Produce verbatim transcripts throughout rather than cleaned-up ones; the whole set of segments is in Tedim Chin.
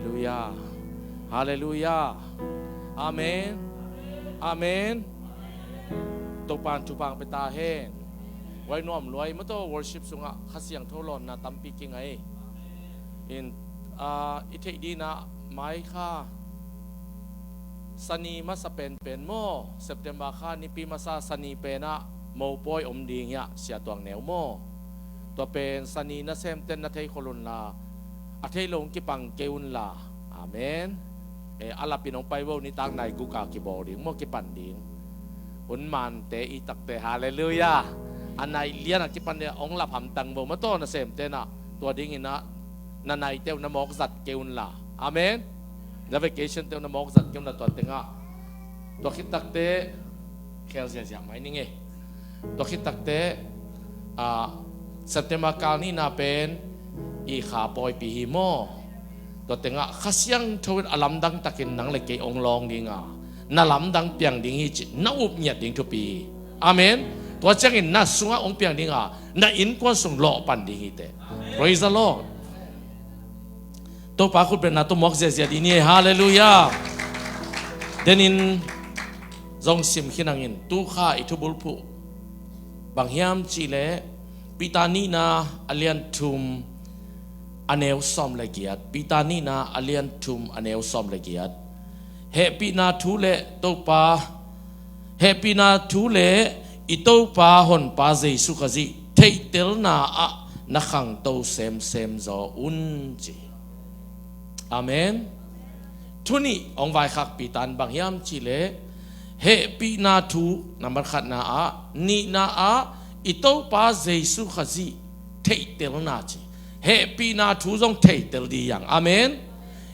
Halleluiah. Halleluiah. Amen. Amen. Topa'n thupha pia ta hen. Huai nuam lua hi maw, tua worship sungah Kha Siangtho lawnna tampi kingai. In, ah, i theih dingin ah mai kha Sani masa penpen maw, September kha nipi masa Sani pen ah mopawi om ding hi a, Sia Tuang Neu maw. Tua pen Sani nasemte'n na thei khol unla, a thei lo hong kipang kei unla. Amen. Eh, a lapin hong pai vo, nitak nai guk a kibawl ding maw, kipan ding. Hun mante i takte, halleluiah. A nai lian a kipan ding a hong lap hamtang vo maw, tua nasemte'n ah. Tua dingin ah na naite uh na mawk zat kei unla. Amen. Na vacation te uh na mawk zat kei unla, tua tengah. Tua khit takte khel ziahziah mai ning e. Tua khit takte, ah, September kal nihna pen i kha pawipi hi maw. Tua tengah Kha Siangtho in a lamdang takin nang le kei hong lawng ding a, na lamdang piang ding hi cih na up ngiat ding thupi hi. Amen. Tua ciangin na sungah hong piang ding a, na innkuan sung lawh pan ding hi teh. Praise the Lord. Topa khutbetna tawh mawk ziahziah ding ni. Halleluiah. Denin zong sim khin hangin, tu kha i thubulphuh bang hiam cih leh Peter nihna a lian thum a neu sawm le giat. Peter nihna a lian thum a neu sawm le giat. Hehpihna thu le Topa, hehpihna thu le i Topa Honpa Jesu Khazih theihtelna ah na khangto semsem zaw un, ci. Amen. Thu nih hong vaikhak Peter in bang hiam cih leh hehpihna thu, nambat khatna ah, nihna ah i Topa Jesu Khazih theihtelna, ci. Hehpihna thu zong theitel ding hi hang. Amen.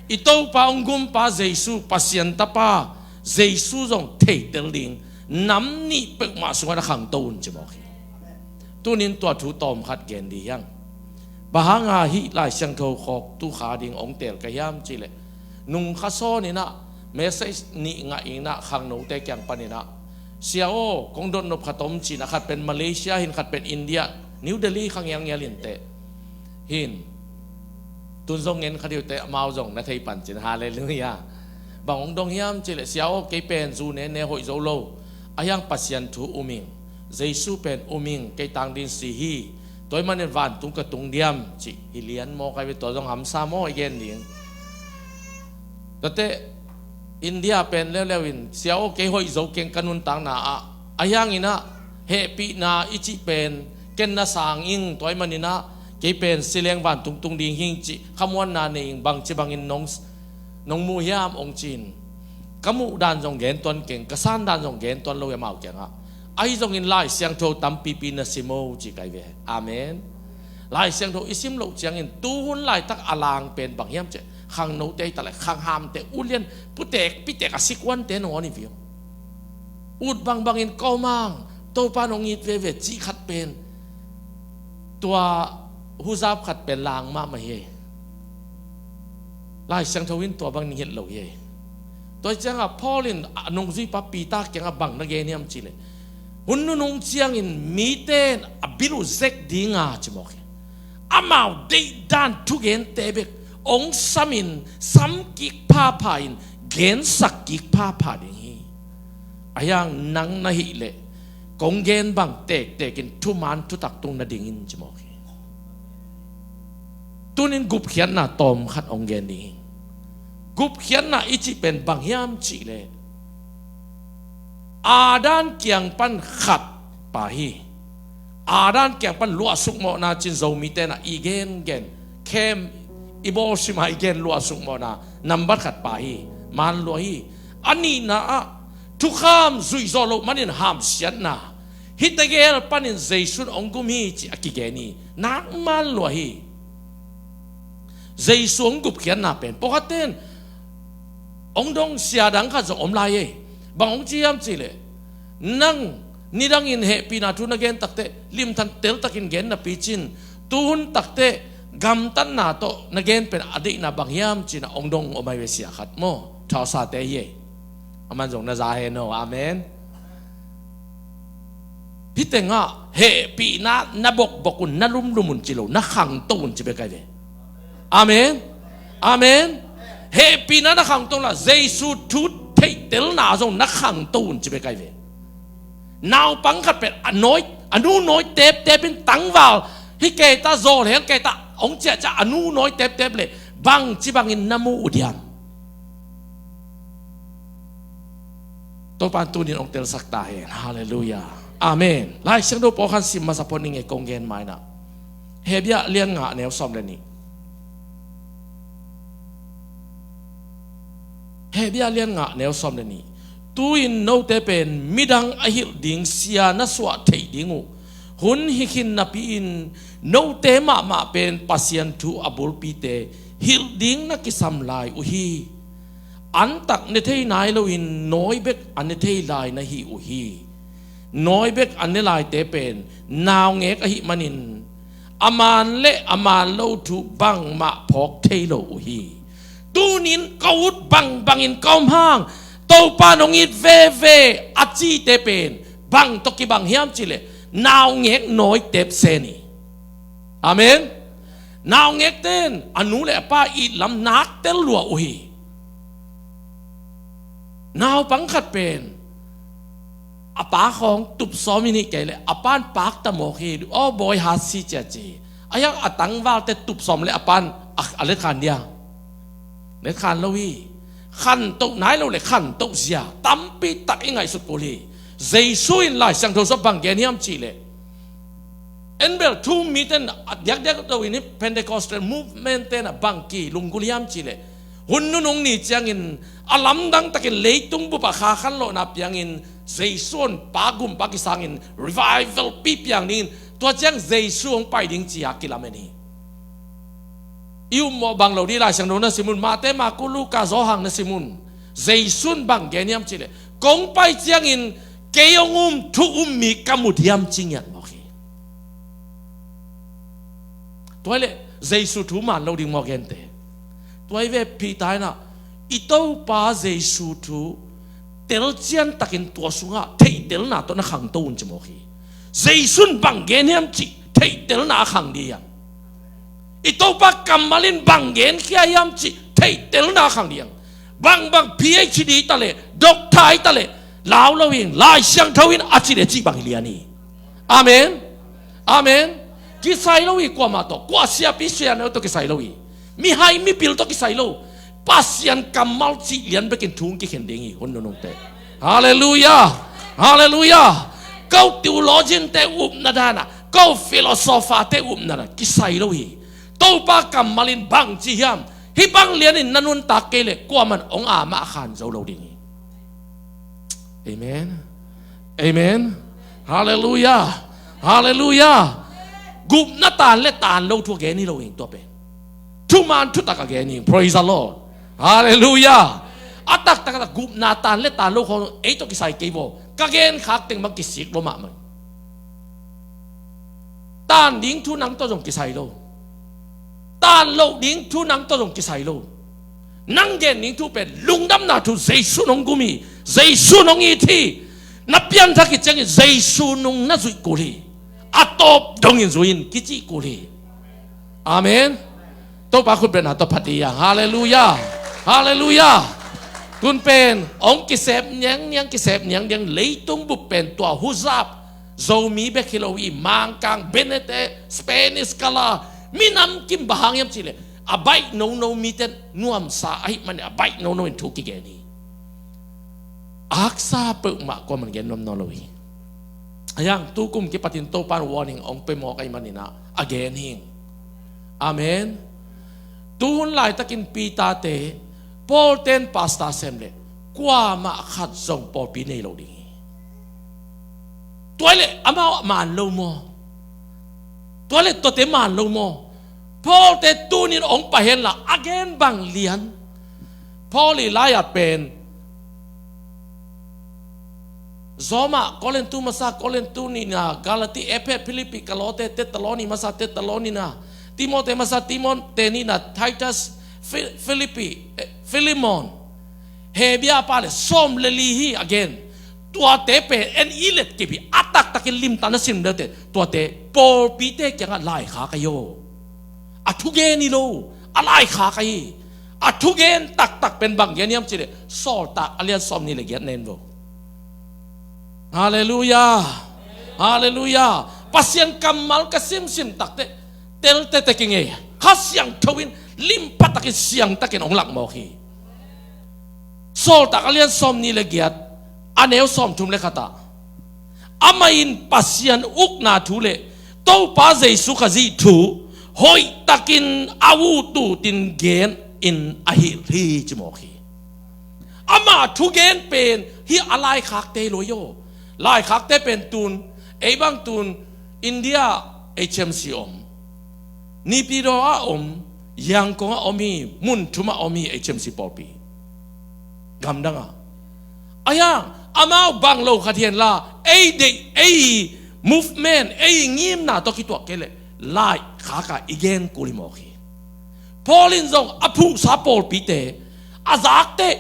I Topa hong gumpa Jesu, Pasian Tapa Jesu zong theitel ding. Nam nih peuhmah sungah na khangto un, ci mawk hi. Tunin tua thu tawm khat gen ding hi hang. Bang hanga hih Lai Siangtho khawk tu kha ding hong teel ka hiam cih leh, nung kha sawnin ah message nih ngah in ah khangnote kiang panin ah, Sia aw, kong dotnop khat om, ci-in ah, khat pen Malaysia hi in, khat pen India, New Delhi kha ngialngial in teh. Hi in, tun zong ngen kha ding uh teh, amau zong na thei pan cin. Halleluiah. Bang hong dong hiam cih leh, Sia aw, kei pen zu nenne hoih zo lo. Ahi hang Pasian thu um ing, Jesu pen um ing, kei tang dingin si hi. Tua ahih manin vantung ka tung diam, ci hi lian maw, kai ve. Tua zong hamsa maw i gen ding. Tua teh India pen leuleu in, Sia aw, kei hoih zo keng ka nuntakna ah. Ahi hangin ah hehpihna i cih pen ken na sang ing, tua ahih manin ah kei pen si leng vantung tung ding hi ing, ci khamuanna nei ing. Bangci bangin nong, nong muh hiam, hong ci in. Ka muh dan zong gen tuan keng, ka san dan zong gen tuan lo hi amau kiangah. Ahi zongin Lai Siangtho tampipi na sim o, ci kai ve. Amen. Lai Siangtho i sim loh ciangin tuhun laitak a lang pen bang hiam cih leh, khangnote hi ta leh, khanghamte, ulian, putek pitek a sikuante nangawn i viu. Ut bangbangin, kawmang, Topa nong it veve, cih khat pen, tua huzap khat pen lang mahmah hi. Lai Siangtho in tua bangin hilh lo hi. Tua ciangah Paul in a nungzuipa Peter kiangah bang na gen hiam cih leh, hun nunung ciangin mite in a bil uh zek ding a, ci mawk hi. Amau deihdan thugente bek hong samin, sam kik phapha in, gensak kik phapha ding hi. Ahi hang nang na hih leh, kong gen bang tektek in thuman thutak tung na ding in, ci mawk hi. Tunin gupkhiatna tawm khat hong gen ding hi. Gupkhiatna i cih pen bang hiam cih leh, Adam kiang pan khat pa hi. Adam kiang pan luahsuk mawhna, cin Zomite in ah i gengen, khem i bawlsim a i gen luahsuk mawhna, nambat khat pa hi. Maan lua hi. A nihna ah thukham zuih zawh loh manin hamsiatna, hihte gel panin Jesu in hong gum hi, ci a kigen hi. Nak maan lua hi. Jesu hong gupkhiatna pen, pawlkhatte in hong dong, sia dang khat zong om lai e. Bang hong ci hiam cih leh, nang nidangin hehpihna thu na gen takteh, limtan teltakin gen napi cin, tuhun takteh gamtatna tawh na gen pen a deihna bang hiam, ci-in ah hong dong om ahi ve, sia khat maw. Thausate hi e. Aman zong na za hen aw. Amen. Hih tengah hehpihna na bokbok un, na lumlum un ci lo, na khangto un ci bek ahi ve. Amen. Amen. Hehpihna na khangto un la, Jesu thu theihtelna zong na khangto un ci bek ahi ve. Naupang khat pen a nawi, a nu nawi teptep in tangval hi kei ta, zawl hel kei ta, hong ciahciah a nu nawi teptep le bangci bangin na mu uh diam? Topa in tunin hong telsak ta hen. Halleluiah. Amen. Lai Siangtho pawlkhat sim masa phot ning e, kong gen mai na. Hebru lian nga neu sawm le nih. Hebru lian nga neu sawm le nih. Tu-in note pen midang a hilh ding sia na suah theih ding uh hun hi khin napi-in, note mahmah pen Pasian thu a bulpite hilh ding na kisam lai uh hi. Antak ne thei nai loin nawi bek a ne thei lai na hi uh hi. Nawi bek a ne laite pen naungek ahih manin a man le a man lo thu bangmah phawk thei lo uh hi. Tunin ka ut bangbangin ka om hang, Topa nong it veve a cite pen bang tawh kibang hiam cihleh naungek nawi tep se ni. Amen. Naungekte in a nu le a pa it lam nak tel lua uh hi. Naupang khat pen a pa khawng tup sawm in hih kei leh a pan pak ta mawk hi. Aw bawi, hat si cia ci hi. A hiang a tangvalte tup sawm le a pan a, a letkhan dia, letkhan lo hi. Khantoh nai lo le khantoh zia tampi tak i ngaihsut kul hi. Jesu in Lai Siangtho sung bang gen hiam cihleh, en bel thu-um mite in a diakdiak lo in hih Pentecostal movement-te in a bang kilunggulh hiam cihleh, hun nunung ni ciangin a lamdang takin leitung bup ah kha khanlawhna piangin Jesu hong pa gumpa kisangin revival pi piang dingin, tua ciang Jesu hong pai ding ci-a kilamen hi. I upmawh bang lo dih, Lai Siangtho na sim un, Mate, Marku, Luka, Johan na sim un. Jesu in bang gen hiam cihleh, kong pai ciangin kei hong um thu-um mi ka mu diam ci ngiat mawk hi. Tua hi leh Jesu thu man lo ding maw, gente? Tua hi ve, Peter in ah, i Topa Jesu thu telcian takin tua sungah theihtelna tawh na khangto un ci mawk hi. Jesu in bang gen hiam cih theihtelna a khang dih hiam? I Topa kammal in bang genkhia hiam cih theihtelna a khang dih hiam? Bangbang P H D ta leh, doctor ta leh, lau lo hi, Lai Siangtho in a cih le cih bang hi lian hi. Amen. Amen. Kisai lo hi kuamah tawh, kua siapi sianeu tawh kisai lo hi. Mihai mipil tawh kisai lo. Pasian kammal cih lian bekin thu hong kikhen ding hi, hun nunungte. Halleluiah. Halleluiah. Ko theologian-te upna dan ah, ko philosopher-te upna dan kisai lo hi. Topa kammal in bang ci hiam? Hih bang lianin na nuntak kei leh kuaman hong a mah khan zo lo ding hi. Amen. Amen. Halleluiah. Halleluiah. Gupna tan le tan lo thu a gen hi lo hi tua pen. Thuman thutak a gen hi. Praise the Lord. Halleluiah. A taktak a gupna tan le tan lo khawng ei tawh kisai kei vaw. Ka gen khak teng bang kisik lua mahmah. Tan ding thu nang tawh zong kisai lo. Tan loh ding thu nang tawh zong kisai lo. Nang gen ding thu pen lungdamna thu, Jesu in hong gum hi, Jesu in hong it hi. Na pianthak khit ciangin Jesu nung na zuih kul hi. A tawp dongin zui in kici kul hi. Amen. Topa khutbetna tawh phat hi hang. Halleluiah. Halleluiah. Tun pen hong kisep niangniang, kisep niangniang, leitung bup pen tua huzap Zomi bek hi lo hi, Mangkang, Benete, Spanish kala, minam kim, bang hang hiam cihleh a baih nono mite nuamsa ahih manin a baih nono in thu kigen hi. Aksa peuhmah kuaman gen nuam nawn lo hi. A hiang tu kum kipatin Topa in warning hong pia mawk ahih manin ah a gen hi. Amen. Tu hun laitakin Peter-te, Paul-ten pastor sem leh kuamah khat zong pawlpi nei lo ding hi. Tua hi leh amau maan lo maw? Tua hi leh tuate maan lo maw? Paul-te tunin hong pai hen la, a gen bang lian? Paul i lai-at pen Roma, Korintu masa, Korintu nihna, Galati, Efesa, Filipi, Kolose, Thesalonika masa, Thesalonika nihna, Timote masa, Timote nihna, Titus, Fi-, Filipi, eh, Filemon, Hebru pa le sawm le li hi a gen. Tuate pen en i letkip hi, a taktakin limtak na sim deuhte, tuate pawlpite kiangah laikhak ahi aw. A thugen hi lo, a laikhak ahi. A thugen taktak pen bang gen hiam cihleh, Sawltak a lian sawmnih le giat na en vo. Halleluiah. Halleluiah. Pasian kammal ka simsim takteh, teltetek i ngei, Kha Siangtho in limpa takin siangtakin hong lak mawk hi. Sawltak a lian sawmnih le giat, a neu sawmthum le khat ah, amah in Pasian ukna thu le Topa Jesu Khazih thu hoihtakin a ut utin gen in a hilh hi, ci mawk hi. Ama thugen pen hih a laikhakte hi lo hi aw. Laikhakte pen tun, ei bang tun India H M C om, Naypyidaw ah om, Yangon ah om hi, mun thum ah om hi, H M C pawlpi. Gamdang ah. Ahi hang, amau bang lo khat hi henla, ei deih, ei movement, ei ngimna tawh kituak kei leh, laikhak ah i gen kul hi mawk hi. Paul in zong a phuhsa pawlpite, a zakte,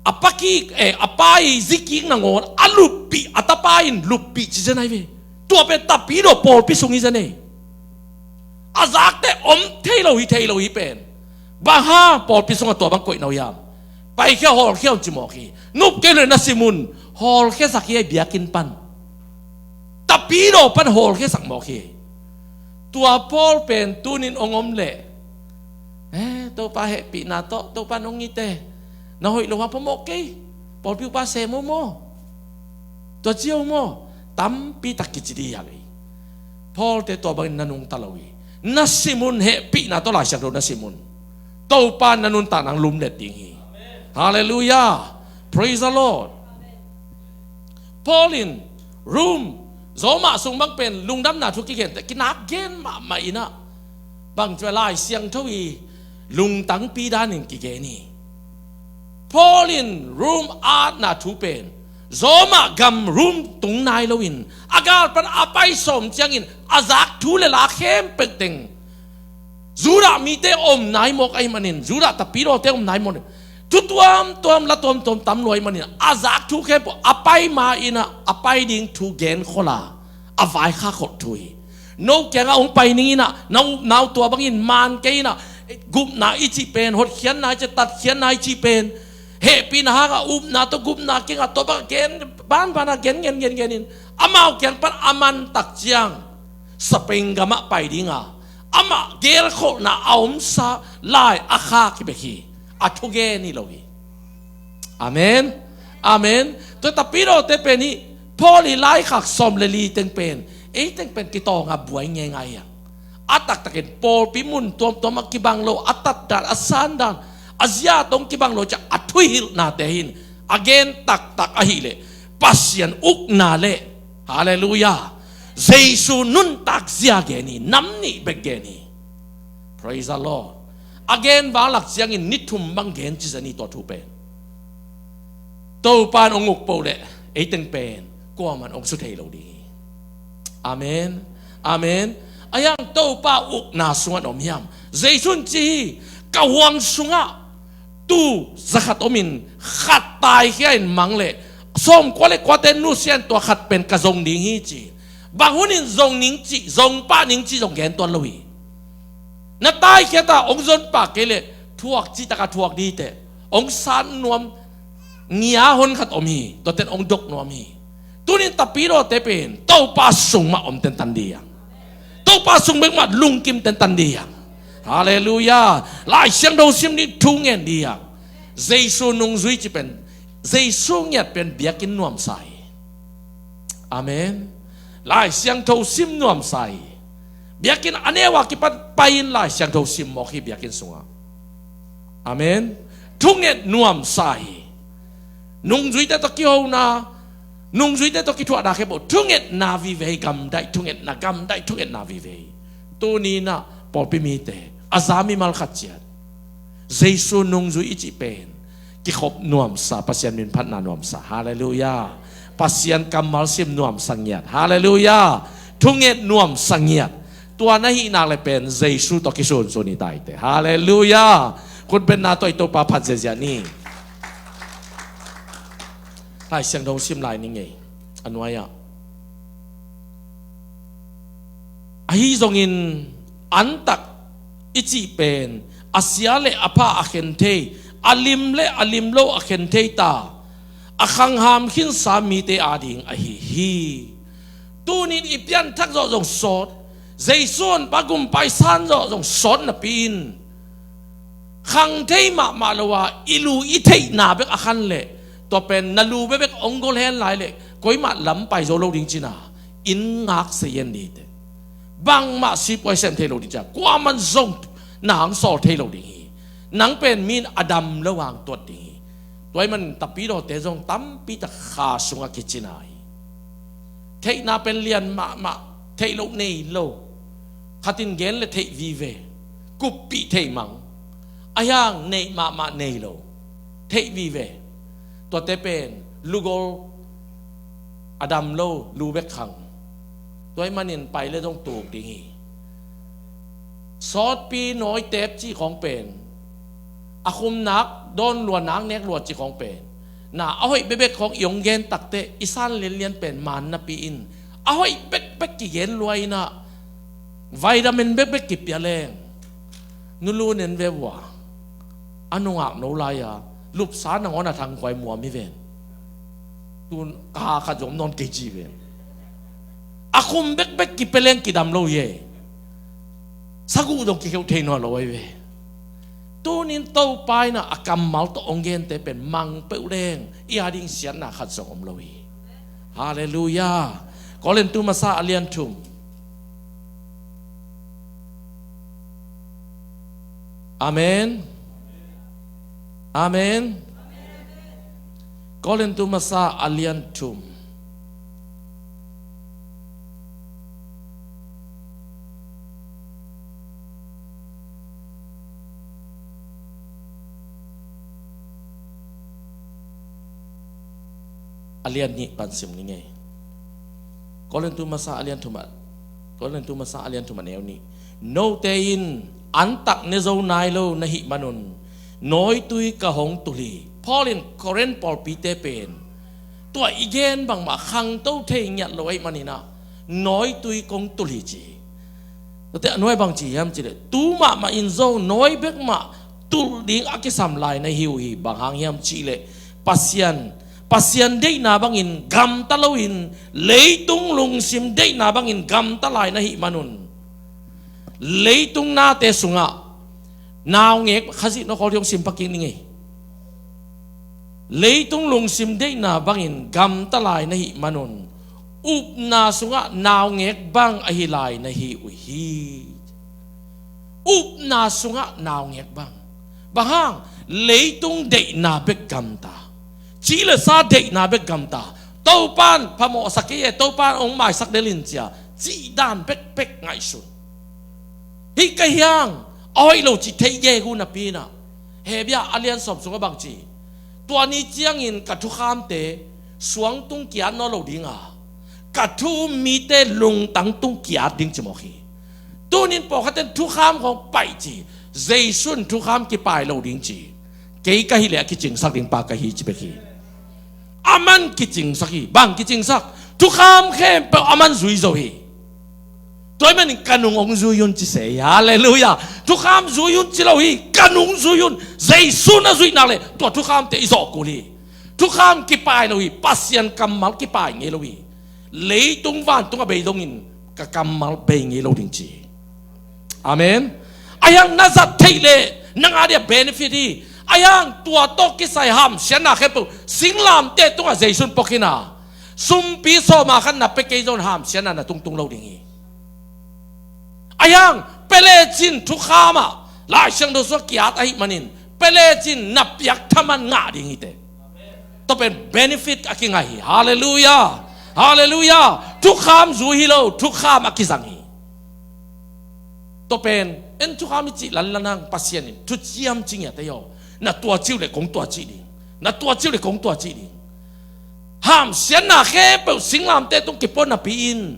a pakik, eh, a pa i zikik nangawn a luppih, a tapa in luppih ci zen ahi ve. Tua pen Tapidaw pawlpi sung hi zen ei. A zakte om thei lo hi, thei lo hi pen. Bang hang pawlpi sungah tua bang koihna uh hiam? Paikhia, hawlkhia un ci mawk hi. Nup kei leh na sim un, hawlkhiasak hi ei biakinn pan. Tapidaw pan hawlkhiasak mawk hi. Tua Paul pen tunin hong om leh, eh, Topa hehpihna tawh, Topa nong it e, na hoih lo hang phamawh kei, pawlpi upa sem o maw, tua ci o maw, tampi tak kici ding hi a lei. Paul te tua bangin na nungta lo hi. Na sim un, hehpihna tawh Lai Siangtho na sim un, Topa na nuntakna hong lumlet ding hi. Halleluiah. Praise the Lord. Paul in Rome, Roma sung bang pen lungdamna thu kigen teh kinak gen mahmah in ah, bang ci a, Lai Siangtho i lungtangpi danin kigen hi. Paul in Rome atna thu pen, Roma gam Rome tung nai loin a gal pan a pai sawm ciangin a zak thu le la khempeuh teng Judah mite om nai mawk ahih manin, Judah Tapidawte om nai mawk in, thu tuamtuam, la tuamtuam tam lua ahih manin, a zak thu khempeuh a pai ma in ah, a pai ding thu gen khol a, a vaikhak khol thu hi. No kiangah hong pai ning in ah, na upna uh tua bangin man kei in ah, gupna i cih pen, hotkhiatna i cih, tatkhiatna i cih pen, hehpihna hangah upna tawh gupna kiangah tua bang gen, banban a gen, gen, gen, gen in, amau kiang pan a man tak ciang Spain gamah pai ding a, amah gelkholhna a omsa lai a khak hi bek hi, a thugen hi lo hi. Amen. Amen. Tua Tapidawte pen hi, Paul i laikhak sawm le li teng pen, ei teng pen kitawng a buai ngeingai hi a. A taktakin pawlpi mun tuamtuam a kibang lo, a tatdan, a sandan, a zia tawh kibang lo ciah a thuhilhnate hin a gen taktak ahih leh, Pasian ukna le, halleluiah, Jesu nuntak zia gen hi, nam nih bek gen hi. Praise the Lord. A gen vanglak ciangin ni thum bang gen ci zen hi tua thu pen. Topa in hong uk peuh leh ei teng pen kuaman hong su thei lo ding hi. Amen. Amen. Ahi hang Topa ukna sungah na om hiam? Jesu in ci hi, ka huang sungah tuu zakhat omin khat taikhia in mang leh sawmkua le kuate nusia in tua khat pen ka zong ding hi ci. Bang hunin zong ning cih, zong pah ning cih zong gen tuan lo hi. Na taikhia ta hong zon pah kei leh thuak cih takah thuak ding hi teh, hong san nuam ngia hon khat om hi, tuaten hong dok nuam hi. Tunin Tapidawte pen Topa sung mah om tentan ding hi hang. Topa sung bek mah lungkim tentan ding hi hang. Halleluiah. Lai Siangtho sim ding, thu ngen ding hi hang. Jesu nungzui cih pen, Jesu ngiat pen biakinn nuamsa hi. Amen. Lai Siangtho sim nuamsa hi. Biakinn a neu a kipan pai in Lai Siangtho sim mawk hi biakinn sungah. Amen. Thunget nuamsa hi. Nungzuite tawh kihona, nungzuite tawh kithuahna khempeuh thungetna vive hi, gamdaih thungetna, gamdaih thungetna vive hi. Tuni in ah pawlpi mite, a za mimal khat ciat, Jesu nungzui i cih pen kikhop nuamsa, Pasian min phatna nuamsa. Halleluiah. Pasian kammal sim nuamsa ngiat. Halleluiah. Thunget nuamsa ngiat. Tua na hih nak leh pen Jesu tawh kisunsun hi ta hi teh. Halleluiah. Khut betna tawh i Topa phat ziahziah ni. Lai Siangtho sim lai ni ngei. A nuai-ah, ahi zongin antak i cih pen A sia le a pha a khen thei, a lim le a lim lo a khen thei ta, a khangham khinsa mite ading ahi hi. Tunin i pianthak zawh zong sawt, Jesu honpa gumpa i san zawh zong sawt napi in, khang thei mahmah lo a i lu i theihna bek a khan leh, tua pen na lu bekbek ong gol hen lai leh koimah lam pai zo lo ding cina, in ngak se yen ni te. Bangmah sipuai sem thei lo ding cia, kuaman zong na hang sawl thei lo ding hi. Nang pen mi in a dam lo hang tuat ding hi. Tua ahih manin tapidawte zong tampi tak kha sungah kicina hi. Theihna pen lian mahmah, theih loh nei lo. Khat in gen le theih vive, kuppih theih mang. A hiang neih mahmah nei lo, theih vive. Tuate pen lugol, a dam lo, lu bek khang. Tua ahih manin pai le zong tuk ding hi. Sawtpi nawitep cih khawng pen, a khumnak dawn lua, nak nek lua cih khawng pen, na a hoih bekbek khawng i hong gen takteh i san lianlian pen man napi in, a hoih bekbek kigen lua in ah, vitamin bekbek kipia leng, nulu nen ve vua, a nungak no lai-a lupsa nangawn a thangkuai muam hi ven. Tun ka khat zom nawn kei ci ven. A khum bekbek kipia leng kidam lo hi e. Saguh dong kikheuh thei nawn lo ahi ve. Tunin Topa in ah a kammal tawh hong gente pen mang peuh leng i ading siatna khat zong om lo hi. Halleluiah. Korintu masa a lian thum. Amen. Amen. Korintu masa a lian thum, a lian nih pan sim ni ngei. Korintu masa a lian thum ah, Korintu masa a lian thum a neu nih. Note in antak ne zo nai lo na hih manun nawitui ka hong tul hi. Paul in Korin pawlpite pen tua i gen bangmah khangto thei ngiat lo ahih manin ah nawitui kong tul hi ci hi. Tuate a nuai bang ci hiam cih leh, tu mahmah in zo nawi bek mah tul ding a kisam lai na hi uh hi. Bang hang hiam cih leh, Pasian, Pasian deihna bangin gamta loin, leitung lungsim deihna bangin gamta lai na hih manun, leitung nate sungah naungek, Khazih nawkawl hi hong sim pha kik ni ngei. Leitung lungsim deihna bangin gamta lai na hih manun, upna sungah naungek bang ahi lai na hi uh hi. Upna sungah naungek bang. Bang hang? Leitung deihna bek gamta, ci le sa deihna bek gamta. Topan phamawhsak kei e, Topan hong maisak delin cia, cih dan bekbek ngaihsun. Hih ka hiang a hoih lo cih theih gegu napi in ah, Hebru a lian sawm sungah bang ci? Tua ni ciangin ka thukhamte suangtung ki-at nawn lo ding a, ka thu um mite lungtang tung ki-at ding ci mawk hi. Tunin pawlkhatte in thukham khawng paih ci, Jesu in thukham kipai lo ding ci. Kei ka hih leh a kicingsak ding pa ka hi ci bek hi. Aman kicingsak hi. Bang kicingsak? Thukham khempeuh aman zui zo hi. Tua ahih manin ka nung hong zui un ci se hi. Halleluiah. Thukham zui un ci lo hi. Ka nung zui un. Jesu na zuih nak leh tua thukhamte i zawh kul hi. Thukham kipai lo hi. Pasian kammal kipai ngei lo hi. Leitung vantung a bei dongin ka kammal bei ngei lo ding ci hi. Amen. A hiang na zat theih leh nang a dia benefit hi. A hiang tua tawh kisai hamsiatna khempeuh singlamteh tungah Jesu in pua khin a, sumpi sawma khat na pia kei zongin hamsiatna na tungtung lo ding hi. A hiang pia lecin thukham ah Lai Siangtho sungah ki-at ahih manin, pia lecin na piak thaman ngah ding hi te. Tua pen benefit a kingai hi. Halleluiah. Halleluiah. Thukham zui hi lo, thukham a kizang hi. Tua pen, en thukham i cih lanlan hang Pasian in thuciam ci ngiat ei aw. Na tua ci uh leh kong tua cih ding. Na tua ci uh leh kong tua cih ding. Hamsiatna khempeuh singlamteh tung kipua napi in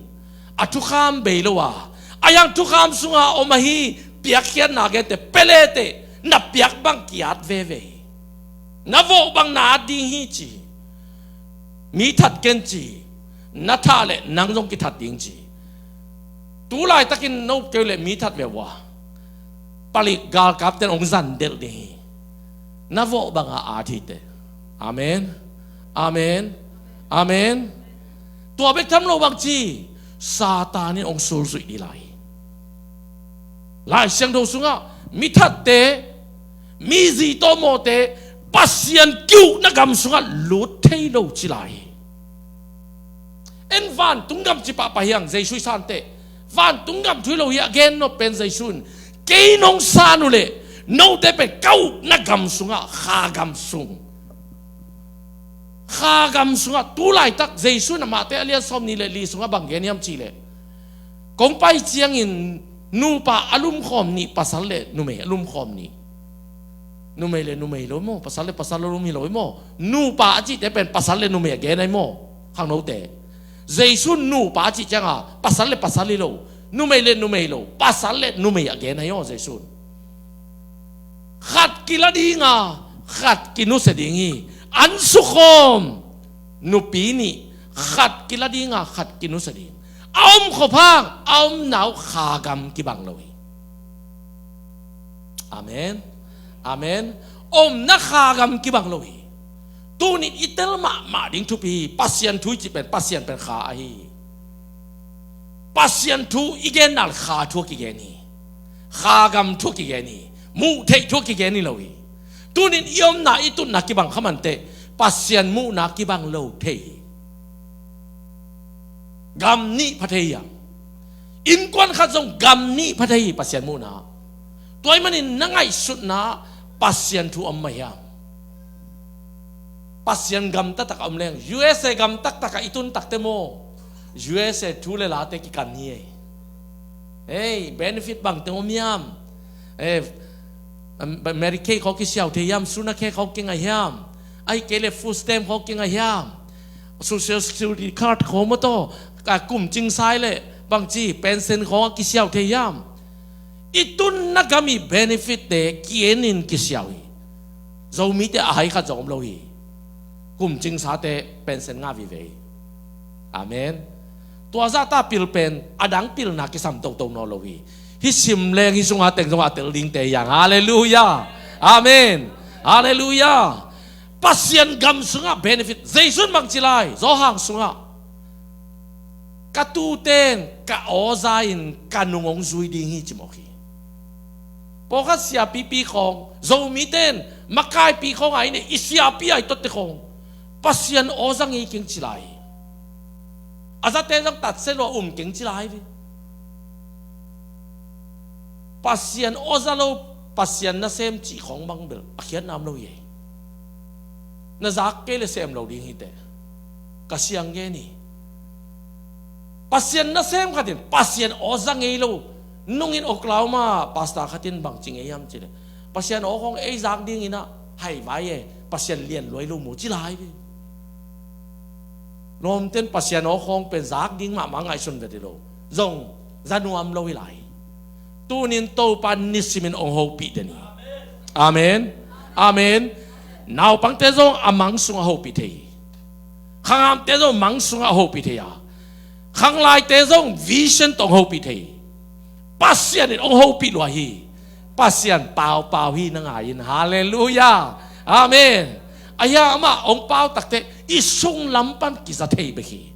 a thukham bei lo a, a hiang thukham sunga om ahi piakkhiatna gente, pia le teh na piak bang ki-at veve hi. Na vawh bang na at ding hi ci hi. Mi that ken ci hi. Na thah leh nang zong kithat ding ci hi. Tu laitakin no up kei uh leh mi that ve uh a, palik galkapte in hong zandelh ding hi. Na vawh banga at hi teh. Amen. Amen. Amen. Tua bek tham lo, bangci, Satan in hong sulzuih ding lai hi. Lai Siangtho sungah mi thatte, mi zi tawh mawhte Pasian kiukna gam sungah lut thei lo ci lai hi. En vantung gam ci pahpah hi hang, Jesu i santeh vantung gam thu hi lo hi a, gen nop pen Jesu in, kei nong san uh leh note pen ka ukna gam sungah, kha gam sung, kha gam sungah, tu laitak Jesu in a Mate a lian sawmnih le li sungah bang gen hiam cih leh, kong pai ciangin nupa a lumkhawm nih, pasal le numei a lumkhawm nih. Numei le numei lo maw, pasal le pasal lo lum hi lo maw. Nupa a cihte pen pasal le numei a gen ahi maw, khangnote? Jesu nupa a cih cianga pasal le pasal hi lo, numei le numei lo, pasal le numei a gen ahi aw Jesu. Khat kila dinga khat kinusia ding hi. An sukhawm nupi nih, khat kila dinga khat kinusia ding. A om khop hang a omna uh kha gam kibang lo hi. Amen. Amen. Omna kha gam kibang lo hi. Tunin i tel mahmah ding thupi hi. Pasian thu i cih pen, Pasian pen kha ahi hi. Pasian thu i gen nak leh kha thu a kigen hi. Kha gam thu a kigen hi. Muh theih thu a kigen hi lo hi. Tunin i omna, i tutna kibang kha manteh Pasian muhna kibang lo thei hi. Gam nih pha thei hiam? Innkuan khat zong gam nih pha thei hi, Pasian muhna. Tua ahih manin na ngaihsutna Pasian thu om mah hiam? Pasian gam taktak a om leng, U S A gam taktak ah i tun takte maw, U S A thu le late kikan hi ei. Ei, benefit bangteng om hiam? Eh, Medicaid khawng kisiau thei hiam? Sunacare khawng kingai hiam? Ahih kei leh food stamp khawng kingai hiam? Social Security card khawng maw, tawh ka kum cingsa leh bangci pension khawng a kisiau thei hiam? I tunna gam i benefit te kienin kisiau hi. Zomite a hai khat zong om lo hi. Kum cingsate pension ngah vive hi. Amen. Tua zahta pil pen a dang pilna kisam toto nawn lo hi. Hih sim leng hih sunga teng zongah a tel dingte hi hang. Halleluiah. Amen. Halleluiah. Pasian gam sungah benefit. Jesu in bangci lai, Johan sungah, ka tute in ka aw za-in ka nung hong zui ding hi, ci mawk hi. Pawlkhat siapipi khawng, Zomite in makaipi khawng a i neih, i siapi a i totte khawng Pasian aw za ngei keng ci lai hi. A zate zong tatsia lua um keng ci lai hi. Pasian aw za lo, Pasian nasem cih khawng bang bel a khiatna om lo hi ei. Na zak kei leh sem lo ding hi teh. Ka siang gen hi. Pasian nasem khat in Pasian aw za ngei lo. Nungin Oklahoma pastor khat in bang ci ngei hiam cih leh, Pasian aw khawng ei zak dingin ah haivai e, Pasian lian luai lo maw, ci lai hi. Lawmten Pasian aw khawng pen zak ding mahmah ngaihsun vet hi lo. Zong za nuam lo hi lai. Tunin Topa nisimin hong hopih den hi. Amen. Amen. Naupangte zong a mang sungah hopih thei hi. Khanghamte zong mang sungah hopih thei a, khanglaite zong vision tawh hong hopih thei hi. Pasian in hong hopih lua hi. Pasian paupau hi, na ngai in. Halleluiah. Amen. Ahi hang amah hong pau takteh i sunglam pan kiza thei bek hi.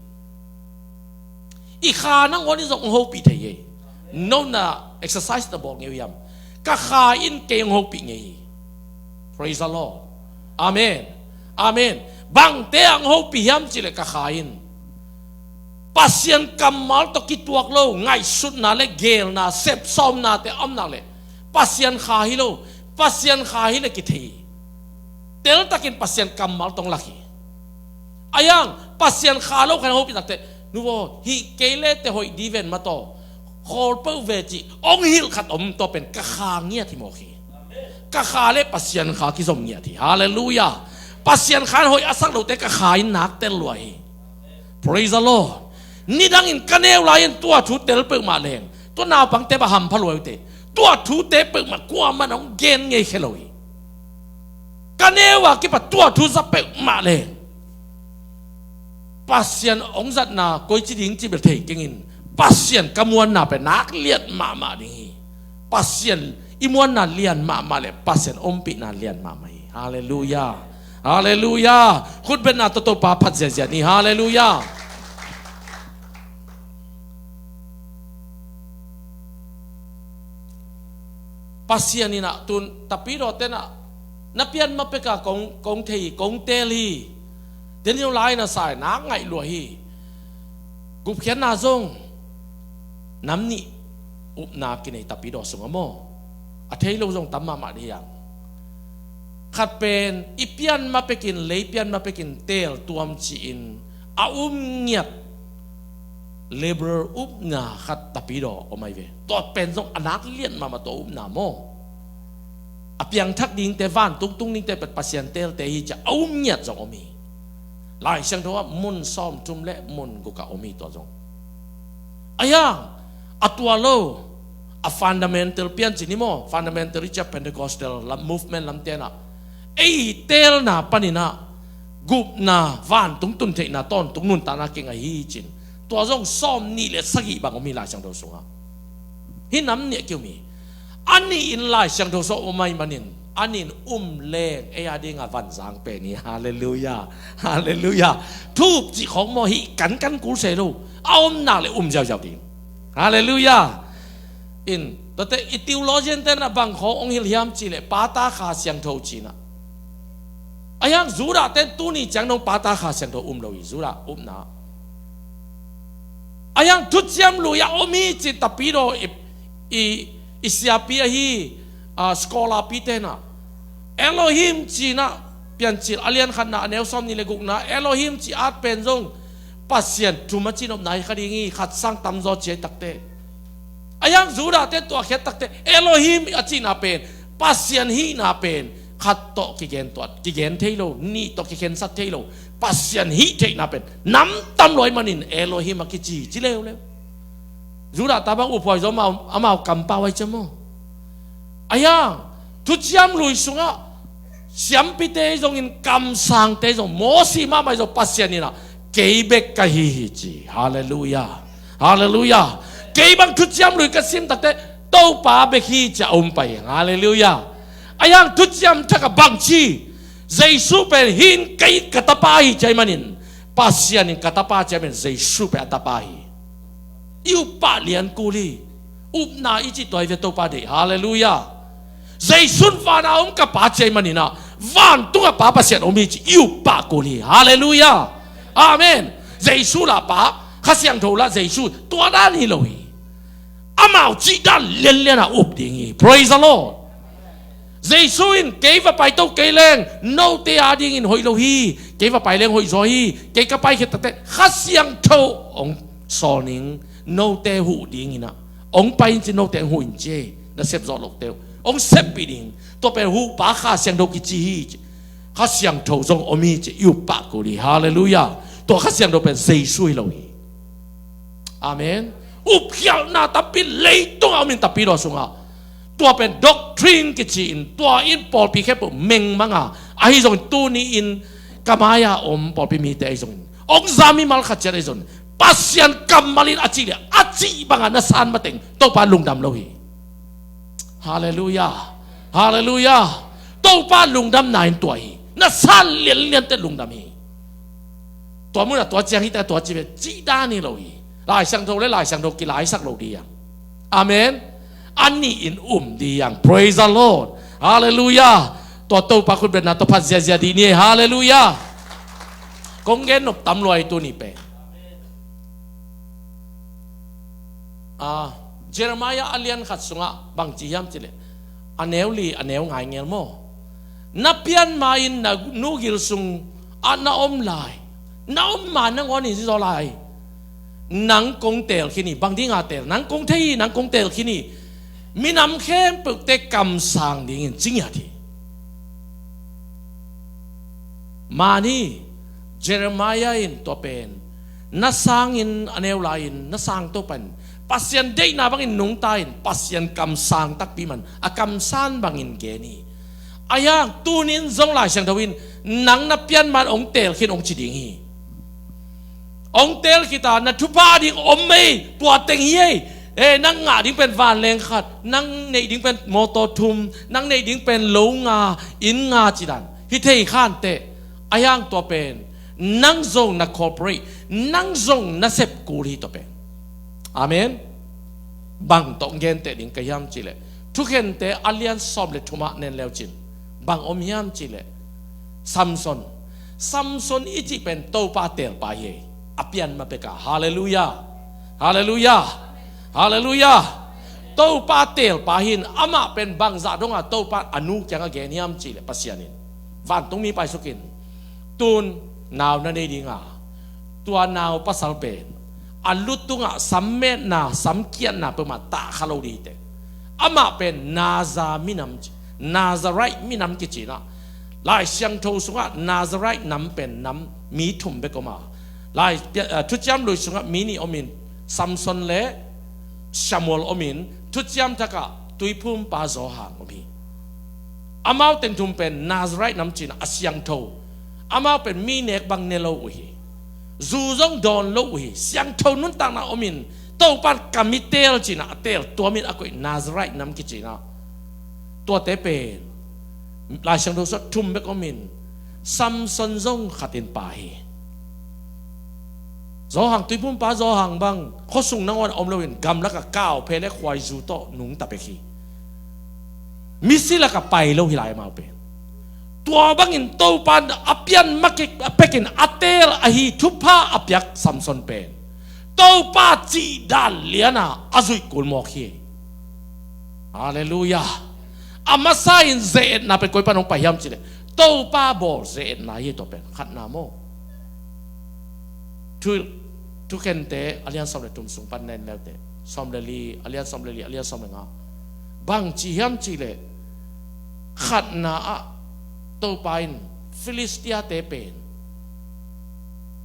I kha nangawn in zong hong hopih thei hi. No na exercise na bawl ngei uh hiam? Ka kha in kei hong hopih ngei hi. Praise the Lord. Amen. Amen. Bangte ah hong hopih hiam cih leh ka kha in Pasian kammal tawh kituak lo ngaihsutna le geelna, sepsawmnate a om nak leh Pasian kha hi lo. Pasian kha hi leh kithei hi. Teltakin Pasian kammal tawh hong lak hi. Ahi hang Pasian kha lo khat hong hopih takteh, nu aw, hih kei le teh hoih ding ven mataw, khawl peuh ve cih hong hilh khat om, tua pen ka kha ngiat hi mawk hi. Ka kha le Pasian kha kizom ngiat hi. Halleluiah. Pasian kha in hoih a sak lote ka kha in nak tel lua hi. Praise the Lord. Nidangin ka neu lai-in tua thu tel peuhmah leng, tua naupangte bang hampha lua uh teh. Tua thute peuhmah kuamah in hong gen ngei khe lo hi. Ka neu a kipat tua thu za peuhmah leng, Pasian hong zatna koici ding cih bel thei keng in, Pasian ka muanna pen nak liat mahmah ding hi. Pasian i muanna lian mahmah le Pasian ompihna lian mahmah hi. Halleluiah. Halleluiah. Khutbetna tawh Topa phat ziahziah ni. Halleluiah. Pasian in ah tun tapidawte in ah na pian ma peka kong, kong thei hi, kong teel hi. Daniel lai na sai nak ngaih lua hi. Gupkhiatna zong nam nih upna kinei tapidaw sungah maw? A thei lo zong tam mahmah dih hiang. Khat pen i pian ma pekin, lei pian ma pekin teel tuam ci-in a um ngiat laborer upna khat tapidaw om ahi ve. Tua pen zong a nak lian mahmah tua upna maw? A piangthak dingte, vantung tung dingte pen Pasian teelte hi ci-a a um ngiat zong om hi. Lai Siangtho ah mun sawmthum le mun gukah om hi tua zong. Ahi hang a tua lo, a fundamental piancil ni maw, fundamental i ci-a Pentecostal lam, movement lamte in ah ei teelna panin ah gupna, vantung tun theihna, tawntung nuntakna kingah hi ci-in tua zong sawmnih le sagih bang om hi Lai Siangtho sungah. Hih nam nih a ki-um hi. A nih in Lai Siangtho sungah om ahih manin a nih in um leng ei a dingah vanzang pen hi. Halleluiah. Halleluiah. Thup cih khawng maw, hih kankan kul se lo, a om nak le um ziauziau ding. Halleluiah. In tuate i theologian te in ah bang khawng hong hilh hiam cih leh pata Kha Siangtho ci-in ah. Ahi hang Judah te in tuni ciang dong pata Kha Siangtho um lo hi, Judah upna. Ahi hang Thuciam Lui ah om hi ci-in tapidaw i, i, i siapi ahi, a, scholar pite in ah Elohim ci-in ah Piancil a lian khatna a neu sawmnih le gukna Elohim cih at pen zong Pasian thum a cihnopna hi kha ding hi, khat sang tamzaw ci-a hi takte. Ahi hang Judah te tua khiat takte Elohim a cihna pen Pasian hihna pen khat tawh kigen tuat, kigen thei lo, nih tawh kikhensat thei lo. Pasian hih theihna pen nam tam lua ahih manin Elohim a kici, ci leuleu. Judah ta bang uphuai zaw amau, amau kampau ahi ciam maw? Ahi hang Thuciam Lui sungah siampite zongin kamsangte zong, Mosi mahmah zong Pasian in ah kei bek ka hi hi ci. Halleluiah. Halleluiah. Kei bang Thuciam Lui ka sim takte Topa bek hi ci-a um pai hi. Halleluiah. Ahi hang Thuciam Thak ah bang ci? Jesu pen hih in kei ka tapa hi ci ahih manin, Pasian in ka tapa ci ahih manin Jesu pen a tapa hi. I up pah lian kul hi. Upna i cih tua hi ve, Topa deih. Halleluiah. Jesu in van a om ka Pa ci ahih manin ah vantung a Pa Pasian om hi ci i up pah kul hi. Halleluiah. Amen. Jesu lah Pa, Kha Siangtho lah Jesu, tua dan hi lo hi. Amau cih dan lianlian a up ding hi. Praise the Lord. Jesu in kei va paito kei leng note a dingin hoih lo hi, kei va pai leng hoih zaw hi, kei ka paikhiat takte Kha Siangtho hong sawl ning, note huh dingin ah, hong pai in ci, note hong huh in ci, na sep zawh lote uh hong seppih ding. Tua pen huhpa Kha Siangtho kici hi. Kha Siangtho zong om hi ci i up pah kul hi. Halleluiah. Tua Kha Siangtho pen Jesu hi lo hi. Amen. Upkhialhna tampi leitung a om in tapidaw sungah. Tua pen doctrine kici-in tua in pawlpi khempeuh mengmang a, ahi zongin tuni-in ka mai-a om pawlpi mite ahi zongin, hong za mimal khat ciat ahi zongin, Pasian kammal in a cih leh a cih bangah na san mateng Topa lungdam lo hi. Halleluiah. Halleluiah. Topa lungdamna in tua hi. Na san lianlian teh lungdam hi. Tua munah tua ciang hi ta, tua ci ve, cih dan hi lo hi. Lai Siangtho le Lai Siangtho kilaisak lo dih hiang. Amen. A nih in um dih hiang. Praise the Lord. Halleluiah. Tua Topa khutbetna tua phat ziazia dih ni. Halleluiah. Kong gen nop tam lua hi tuni pen. Ah, Jeremiah a lian khat sungah bang ci hiam cih leh, a neu li, a neu nga i ngel maw? Na pian ma-in na nu gil sungah na om lai, na om ma nangawn in zizaw lai, nang kong teel khin hi. Bang dinga teel? Nang kong thei hi, nang kong teel khin hi. Minam khempeuhte kamsang dingin ci ngiat hi. Mani Jeremiah in tua pen na sangin, a neu lai-in na sang to pan Pasian deihna bangin nungta in Pasian kamsang takpi man a kamsan bangin gen hi. Ahi hang tunin zong Lai Siangtho in nang na pian man hong teel khin hong ci ding hi. Hong teel khit a na thupha ding om ei, tua teng hi ei. Eh, nang ngah ding pen vanleng khat, nang neih ding pen mawtaw thum, nang neih ding pen lo nga, inn nga ci dan. Hi thei kha inteh, a hiang tua pen nang zong na cooperate, nang zong na sep kul hi tua pen. Amen. Bang tawh genteh ding ka hiam cih leh, Thukhente a lian sawm le thum ah nen leu cin, bang om hiam cih leh, Samson. Samson i cih pen Topa teelpa hi. A pian ma pek a. Halleluiah. Halleluiah. Halleluiah. Topa teelpa hi in, amah pen bangzah dong a Topa a nu kiangah gen hiam cih leh, Pasian in, vantung mi paisuk in, tun nau na nei ding a, tua nau pasal pen a lu tungah sammetna, samkiatna peuhmah tah kha lo ding hi teh. Amah pen Naza minam ci, Nazarite minam kici in ah, Lai Siangtho sungah Nazarite nam pen nam mi thum bek om a, Lai Pia-, eh, Thuciam Lui sungah mi nih om in, Samson le Samuel om in, Thuciam Thak ah Tuiphumpa Johan om hi. Amau teng thum pen Nazarite nam ci in ah a siangtho. Amau pen mi nek bang ne lo uh hi. Zu zong dawn lo uh hi. Siangtho nuntakna om in, Topa in ka mi teel ci in ah a teel tuam in a koih Nazarite nam kici in ah. Tuate pen Lai Siangtho sungah thum bek om in, Samson zong khat in pha hi. Johan, Tuiphumpa Johan bang khuasung nangawn a om lo in, gamlak ah kauphe le khuaizu tawh nungta pek hi. Misi lak ah pai lo hi lai amau pen. Tua bangin Topa in a pian ma pek in a teel ahi thupha a piak Samson pen Topa cih dan lian a a zuih kul mawk hi. Halleluiah. A masa in ze-etna pen koi pan hong pai hiam cih leh, Topa bawl ze-etna hi tua pen. Khatna maw. Thu, Thukhente a lian sawm le thum sung pan na en leuteh, sawm le li, a lian sawm le li, a lian sawm le nga. Bang ci hiam cih leh, khatna ah Topa in Filistiate pen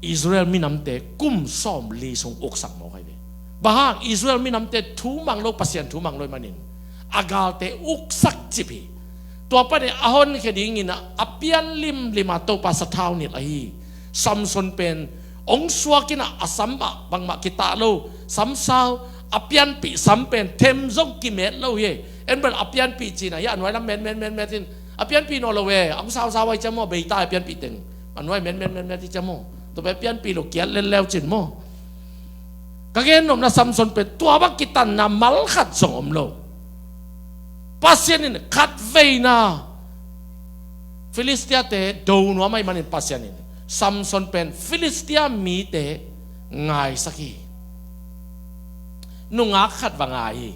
Israel minamte kum sawmli sung uksak mawk hi ve. Bang hang, Israel minamte thu mang lo, Pasian thu mang lo ahih manin a galte uksak cip hi. Tua panin a honkhia dingin a pian limlim a Topa sathau nilh ahi Samson pen hong suak in a, a sam ah bangmah kitah lo, samsau, a pianpih sam pen them zong kimet lo hi. En bel a pianpih ci in a, hia a nuai lam met met met met in, a pianpih nawn lo e, a hong sausau ahi ciang maw, beita a pianpih teng. A nuai met met met met hi ciang maw, tua pen a pianpih lo kiat lel leu cin maw. Ka gen nopna, Samson pen tua bang kitanna mal khat zong om lo. Pasian in khat veina Filistiate do nuam ahih manin Pasian in Samson pen Filistia mite ngaisak hi. Nungak khat va ngai hi.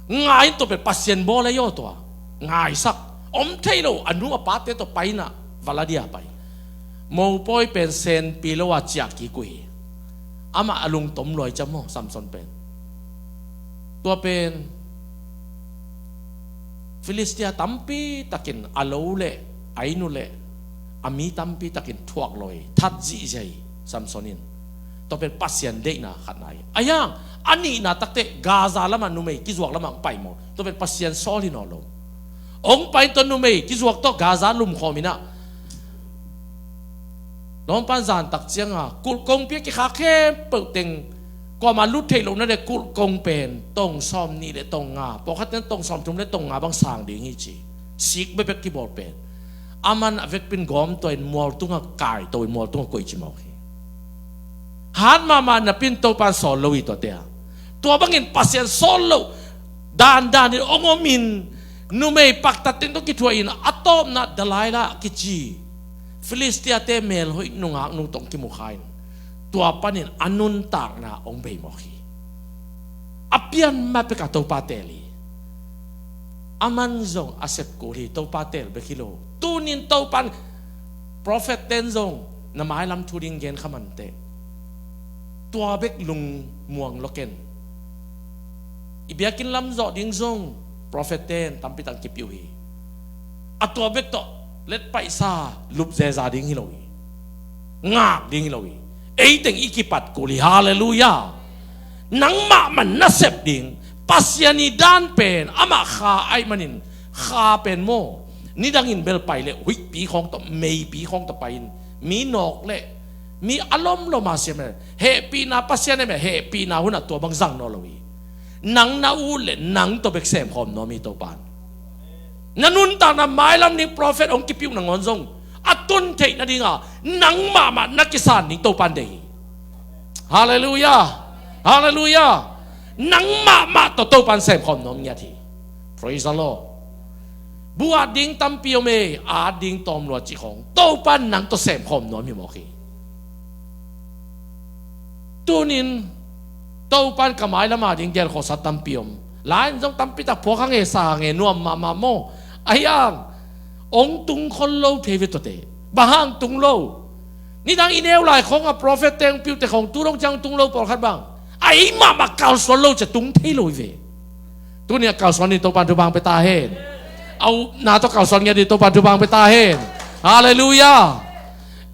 Ngai in tua pen Pasian bawl ahi aw tua. Ngaisak. Om thei lo, a nu a pate tawh pai in a, va la dia pai. Mopawi pen senpi lo a ciah kik uh hi. Amah a lungtom lua hi ciang maw, Samson pen. Tua pen Filistia tampi takin a lo le a inn uh le a mi tampi takin thuak lua hi, that zihziah hi Samson in. Tua pen Pasian deihna khatna hi. A hiang, a nihna takteh Gaza lamah numei kizuak lamah hong pai maw. Tua pen Pasian sawl hi nawn lo. Hong pai in tua numei kizuak tawh Gaza lumkhawm in a, Lawmpan zan tak ciang a kulh kongpi a kikhak khempeuh teng, kuamah lut theih loh na ding kulh kong pen tong sawmnih le tong nga, pawlkhat teng tong sawmthum le tong nga bang sang ding hi ci. Sik bekbek kibawl pen. Aman a vekpi in gawmtua in mual tungah kaito in mual tungah koih ci mawk hi. Hat mahmah napi in Topa in sawl lo hi tuate a. Tua bangin Pasian sawl loh dandan in hong om in, numei paktat teng tawh kithuah in, a tawpna Delilah kici Filistiate melhoih nungaknu tawh hong kimukha in, tua panin a nuntakna hong bei mawk hi. A pian ma pek a Topa teel hi. Aman zong a sep kul hi, Topa teel bek hi lo. Tunin Topa in, prophet ten zong na mailam thu ding gen kha manteh, tua bek lungmuang lo ken. I biakinn lam zawh ding zong prophet ten tampi tak kipiu hi. A tua bek tawh let paisa lup zeza ding hi lo hi. Ngak ding hi lo hi. Eiteng i kipat kul hi. Halleluiah. Nangmah man na sep ding Pasian i dan pen amah kha ahih manin, kha pen maw, nidangin bel pai leh huihpi khawng tawh, meipi khawng tawh pai in, mi nawk leh mi a lomlom a siam e. Hehpihna Pasian em e, hehpihna hunah tua bang zang nawn lo hi. Nang na ut le nang tawh bek semkhawm nuam hi Topan. Na nuntakna mailam ding prophet hong kipia uh nangawn zong a tun theih nadinga nang mahmah na kisan ding Topan deih hi. Halleluiah. Halleluiah. Nang mahmah tawh Topan semkhawm nuam ngiat hi. Praise the Lord. Bu at ding tampi om e, at ding tawm lua cih khawng Topan nang tawh semkhawm nuam hi mawk hi. Tunin Topan ka mailam a ding gelkhawlsa tampi om. Lain zong tampi tak phuak hange sa hange nuam mahmah maw? Ahi ang ong tung khol lo phei ve tuate. Bang hang tung lo? Nidang i neu lai khawng a prophet teng piute khawng tu dong ciang tung lo pawlkhat bang a ei mahmah kalsuan lo cia tung thei lo hi ve. Tuni a kalsuan ni Topan thupha pia ta hen. A upna tawh kalsuan ngiat ni Topan thupha pia ta hen. Halleluiah.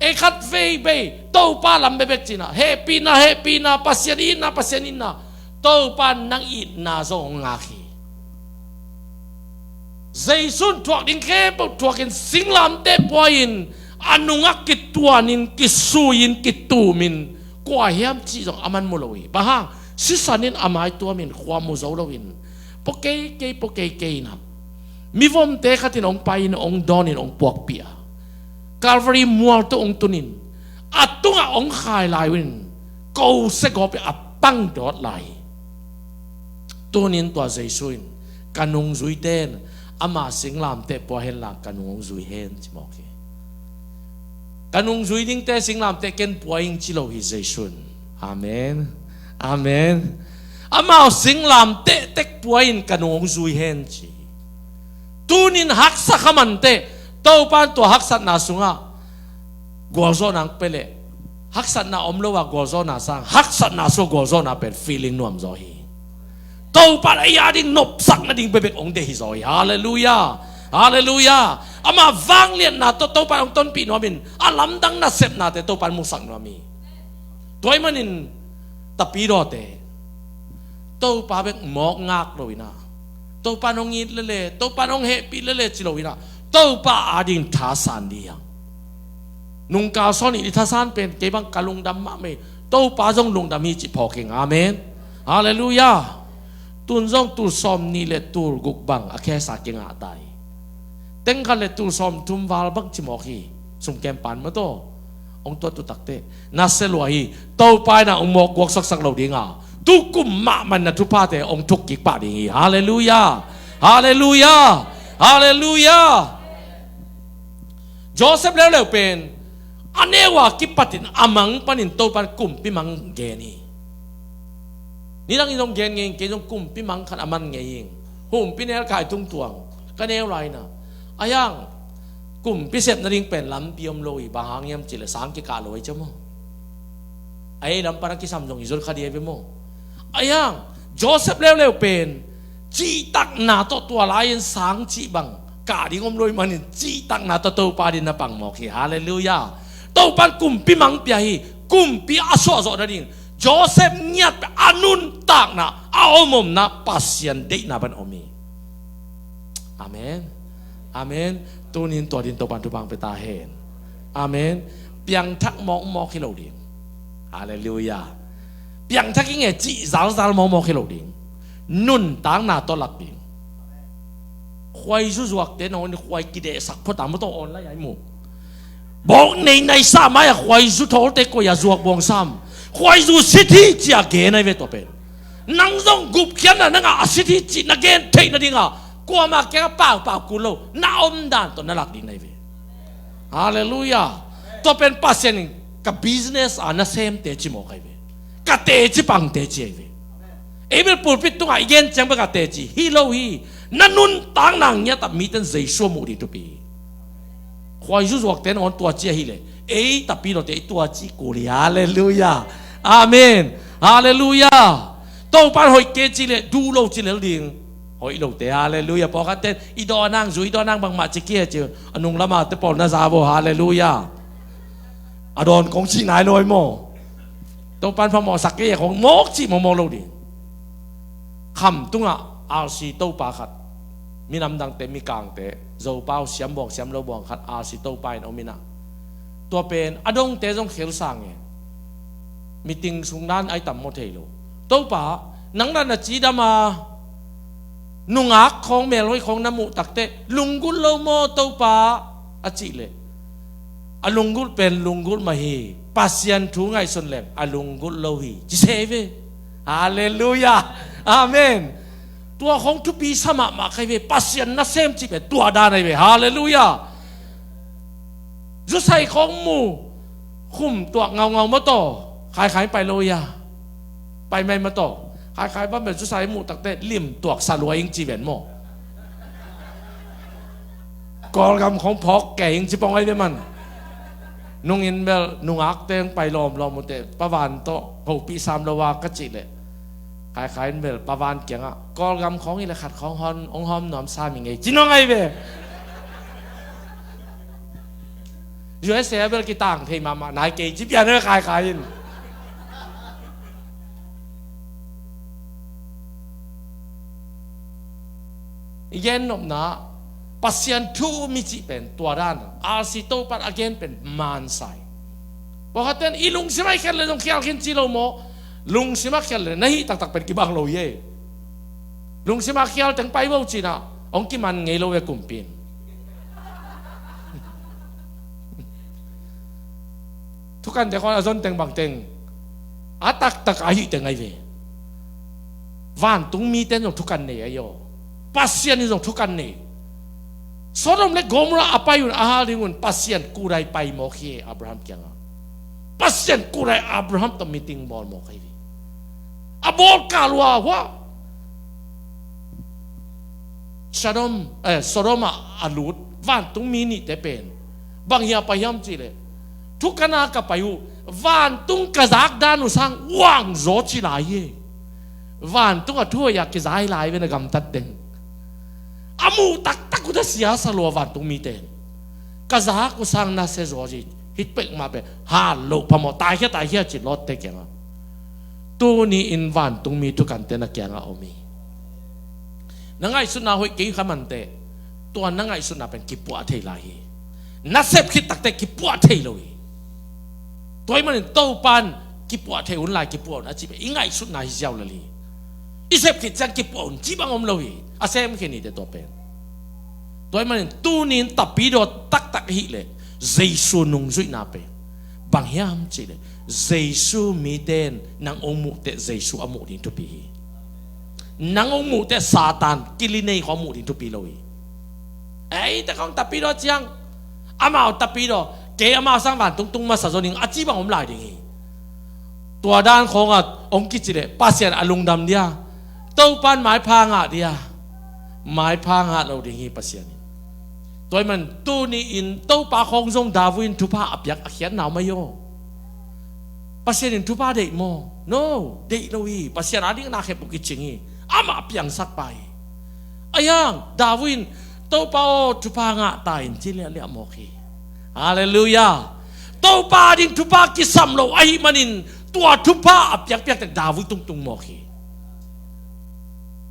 Ei khat vei bei Topa lam bekbek cina hehpihna hehpihna Pasian itna Pasian itna Topa nang itna zong hong ngak hi. Jesu'n thuak ding khempeuh thuakin singlamteh pua-in a nungak kituanin kisui-in kitumin kua hiam cih zong a man mu lo hi. Bang hang sisan in a mai tuamin khua mu zo loin pua keikei pua keikei na mivomte khatin hong pai-in hong dawnin hong puakpih a Calvary mual tawh hong tunin a tungah hong khai lai uh in ko segawp a pang dawt lai hi. Tunin tua Jesu in ka nungzuite in ama singlamteh pua henla ka nung hong zui hen ci mawk hi. Ka nungzui dingte singlamteh ken pua ing ci lo hi Jesu in. Amen. Amen. Amau singlamteh tek pua in ka nung hong zui hen ci hi. Tunin haksa kha manteh Topan tua haksatna sungah gualzawhna ang pia leh haksatna om lo a gualzawhna sang haksatna sua gualzawhna pen feeling nuam zaw hi. Topan ei a ding nopsak nading bekbek hong deih hi zaw hi. Halleluiah. Halleluiah. Ama vangliatna tawh Topan hong tonpih nuamin a lamdang nasepnate Topan musak nuam hi. Tua ahih manin tapidawte Topa bek mawk ngak lo ina Topan hong it lele Topan hong hehpih lele ci lo ina Topa a ding thasan dih hiang. Nungkal sawn ih thasan pen kei bang ka lungdam mahmah hi. Topa zong lungdam hi cih phawk ing. Amen. Halleluiah. Tun zong tul sawm nih le tul guk bang a khesa kingah ta hi. Tengkhat le tul sawm thum val bang ci mawk hi. Sumkem pan mataw hong tuat uh takteh nasia lua hi. Topa in ah hong mawk guaksaksak lo dinga tukum mahmah na thuphate hong thuk kik pah ding hi. Halleluiah. Halleluiah. Halleluiah. Joseph leuleu pen a neu a kipatin a mang panin Topan kumpi mang gen hi. Nidang in zong gen ngei ing kei zong kumpi mang khat a man ngei ing. Humpi nelkai tungtuang ka neu lai ina a hiang kumpi sep nading pen lampi om lo hi. Bang hang hiam cih leh sang kikah lo hi cia maw? A ei lam pan a kisam zong i zon kha dih hi ve maw? A hiang Joseph leuleu pen cihtakna tawh tua lai-in sang cih bang kah ding om lo ahih manin cihtakna tawh Topa ding na pang mawk hi. Halleluiah. Topan kumpi mang pia hi. Kumpi a suahzawh nading Joseph ngiat a nuntakna a om omna Pasian deihna pan om hi. Amen. Amen. Tunin tua din Topan thupha pia ta hen. Amen. Piangthak mawkmawk hi lo ding. Halleluiah. Piangthak hi nge cih zalzal mawkmawk hi lo ding. Nuntakna tawh lak ding. Khuai zuzuakte nangawn in khuai kidehsak phot a mawtaw awn lai ai mu. Bawk nei naisa mai a khuaizu thawlte koi a zuak buang sam. Khuaizu sit hi cia gen ai ve tua pen. Nang zong gupkhiatna nangah a sit hi cih na gen theih nadinga kuamah kiangah paupau kul lo na omdan tawh na lak ding nai ve. Halleluiah. Tua pen Pasian in ka business a na semte ci mawk ai ve. Ka teci pangte ci ai ve. Ei bel pulpit tungah i gen ciang bek a teci hi lo hi. Na nuntakna ngiat a miten Jesu a muh ding thupi hi. Khuaizu zuakte nangawn tuaci ahileh ei tapilawte i tuaci kul hi. Halleluiah. Amen. Halleluiah. Topan hoih kei cileh duh lo cilel ding. Hoih lote halleluiah. Pawlkhatten i dawn ang zu i dawn ang bangmah ci kia ci a nunglamate pawl na za vo. Halleluiah. A dawn kong cih nai lo ai maw? Topan phamawhsak kei a khong mawk cih mawkmawk lo ding. Kham tungah R C topa khat minam dangte mikangte Zopau siam buang siam lo buang khat R C topa in om inah tua pen a dongte zong khelsang e. Meeting sung dan ai tam maw thei lo. Topa Nang na na cidam a, nungak khawng, melhoih khawng na muh takteh, lunggulh lo maw Topa a cih leh, a lunggulh pen lunggulh mah hi. Pasian thu ngaihsun leng a lunggulh lo hi ci se hi ve. Halleluiah. Amen. Tua khawng thupi sa mahmah kha hi ve. Pasian nasem cih pen tua dan ahi ve. Halleluiah. Zusai khawng mu, khum tuak ngaungau maw taw, Khaikhai pai lo ia. Pai mai maw taw. Khaikhai bang bel zusai muh takteh lim tuak sa lua ing ci ven maw. Kawlgam khawng phawk kei ing ci pong ai ve man. Nungin bel nungak teng pai lawmlawm uh teh, Pa Van tawh hopih sam lo a ka cih leh, Khaikhai in bel Pa Van kiangah, Kawlgam khawng hi leh khat khawng hawm, hong hawm nuam sam ing ei ci nuam ai ve. U S A bel kitang thei mahmah nai kei ci pian ve Khaikhai in. I gen nopna, Pasian thu mi cih pen tua dan, R C Topan a gen pen mansai. Pawlkhatte in i lungsim ah i khial leh zong khial khin ci lo maw? Lungsim ah khial leh na hih taktak pen kibang lo hi ei. Lungsim ah khial teng pai vo cih nah, hong kiman ngei lo ve kumpi in. Thukante khawng a zon teng bang teng, a taktak a hih teng ai ve. Vantung mite in zong thukan nei ai aw. Pasian in zong thukan nei. Sodom le Gomorrah a pai un, a hal ding un, Pasian kudai pai mawk hi Abraham kiangah. Pasian kudai Abraham tawh meeting bawl mawk ai ve. A bawl kah lua hua. Sodom, eh, Sodom ah a lut vantung mi nihte pen bang hia pai hiam cih leh, thukan a ka pai uh, vantung ka zak dan uh sang uang zaw ci lai hi. Vantung a thuhoih a kizai lai ve na gamtat teng. A muh taktak uh teh sia sa lua vantung mite in. Ka zak uh sang nasia zaw hi. Hih peuhmah pen hal loh phamawh, taikhia taikhia ci Lot-te kiangah. Tuni in vantung mi thukante na kiangah om hi. Na ngaihsutna hoih kei kha manteh, tua na ngaihsutna pen kipuah thei lai hi. Na sep khit takteh kipuah thei lo hi. Tua ahih manin Topan kipuah thei un lai, kipuah un a cih pen i ngaihsutna hi ziau lel hi. I sep khit ciang kipuah un cih bang om lo hi. A sem khin hi teh tua pen. Tua ahih manin tuni in tapidaw taktak ahih leh Jesu nungzuihna pen bang hiam cih leh, Jesu mite in nang hong muh teh Jesu a muh ding thupi hi. Nang hong muh teh Satan kili nei khawng muh ding thupi lo hi. Eite khawng tapidaw ciang, amau tapidaw, kei amau sang vantung tung masa zaw ning a cih bang om lai ding hi. Tua dan khawngah hong kici leh Pasian a lungdam dia, Topan maipha ngah dia, maipha ngah lo ding hi Pasian in. Tua ahih man tuni in Topa khawng zong David in thupha a piak a khiatna om ahi aw. Pasian in thupha deih maw? No, deih lo hi. Pasian ading na khep uh kicing hi. Amah piangsak pa hi. Ahi hang David in, Topa aw, thupha ngah ta in ci liahliah mawk hi. Halleluiah. Topa ading thupha kisam lo ahih manin tua thupha a piakpiak teh David tungtung mawk hi.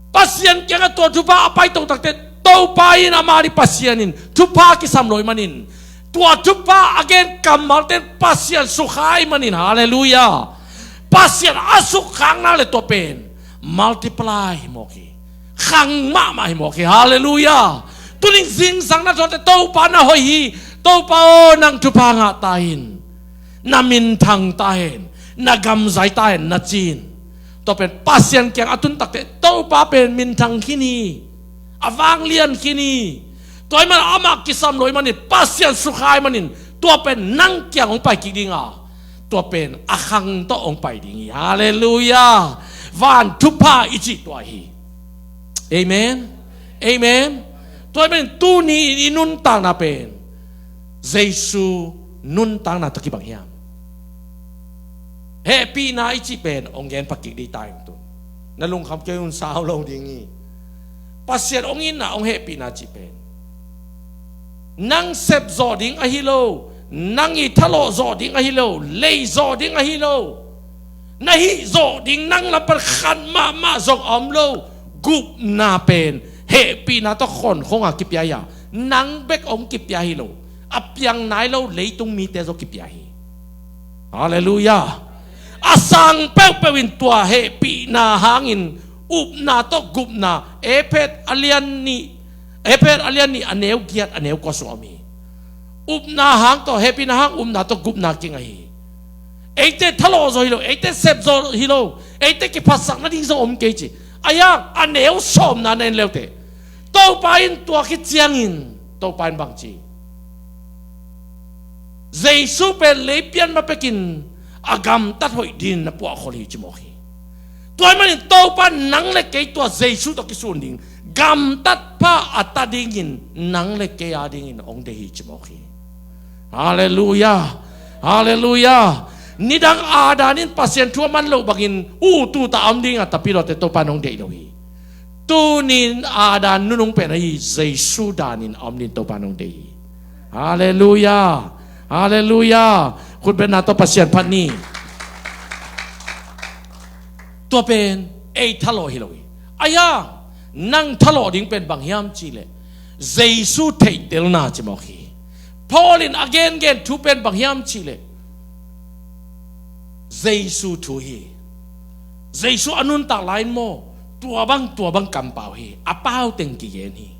Pasian kiangah tua thupha a paito takteh Topa in, amah ading Pasian in thupha kisam lo ahih manin, tua thupha a gen kammalte in Pasian sukha ahih manin, halleluiah. Pasian a sukkhak nak leh tua pen multiply hi mawk hi. Khang mahmah hi mawk hi. Halleluiah. Tuni in zingsang na thuakte Topa na hoih hi. Topa aw, nang thupha ngah ta in. Na minthang ta hen. Na gam zai ta hen, na ci in. Tua pen Pasian kiang a tun takteh Topa pen minthang khin hi. A vanglian khin hi. Tua ahih man amah kisam lo ahih manin, Pasian sukha ahih manin, tua pen nang kiang hong pai kik ding a, tua pen a khang tawh hong pai ding hi. Halleluiah. Van thupha i cih tua hi. Amen. Amen. Tua ahih manin tuni in i nuntakna pen Jesu nuntakna tawh kibang hiam? Hehpihna i cih pen hong gen pha kik ding ta ing tun. Na lungkham kei un, sau lo ding hi. Pasian hong itna, hong hehpihna cih pen nang sep zawh ding ahi lo, nang i thalawh zawh ding ahi lo, lei zawh ding ahi lo, na hih zawh ding nang lam pan khat mahmah zong a om lo. Gupna pen hehpihna tawh khawnkhong a kipia hi a, nang bek hong kipia hi lo. A piang nai lo leitung mite zong kipia hi. Halleluiah. A sang peuhpeuh in tua hehpihna hangin upna tawh gupna, Efesa a lian nih, Efesa a lian nih a neu giat a neu kua sung a om hi. Upna hang tawh, hehpihna hang upna tawh gupna kinga hi. Eite thalawh zaw hi lo, eite sep zaw hi lo, eite kiphatsak nading zong om kei ci. Ahi hang a neu sawmna na en leuteh, Topa in tua khit ciangin Topa in bang ci? Jesu pen lei pian ma pekin a gamtat hoih dingin na puahkhol hi ci mawk hi. Tua ahih manin Topa nang le kei tua Jesu tawh kisun ding gamtat pha a ta dingin nang le kei a dingin hong deih hi ci mawk hi. Halleluiah. Halleluiah. Nidang Adam in Pasian thu a man loh bangin u tu ta om ding a, tapi lawte Topa in hong deih lo hi. Tunin Adam nunung pen ahi Jesu danin a om ding Topa in hong deih hi. Halleluiah. Halleluiah. Khutbetna tawh Pasian phat ni. Tua pen ei thalawh hi lo hi. Ahi hang nang thalawh ding pen bang hiam cihleh, Jesu theihtelna ci mawk hi. Paul in a gengen thu pen bang hiam cihleh, Jesu thu hi. Jesu a nuntak lai in maw, tua bang tua bang kampau hi. A pau teng kigen hi.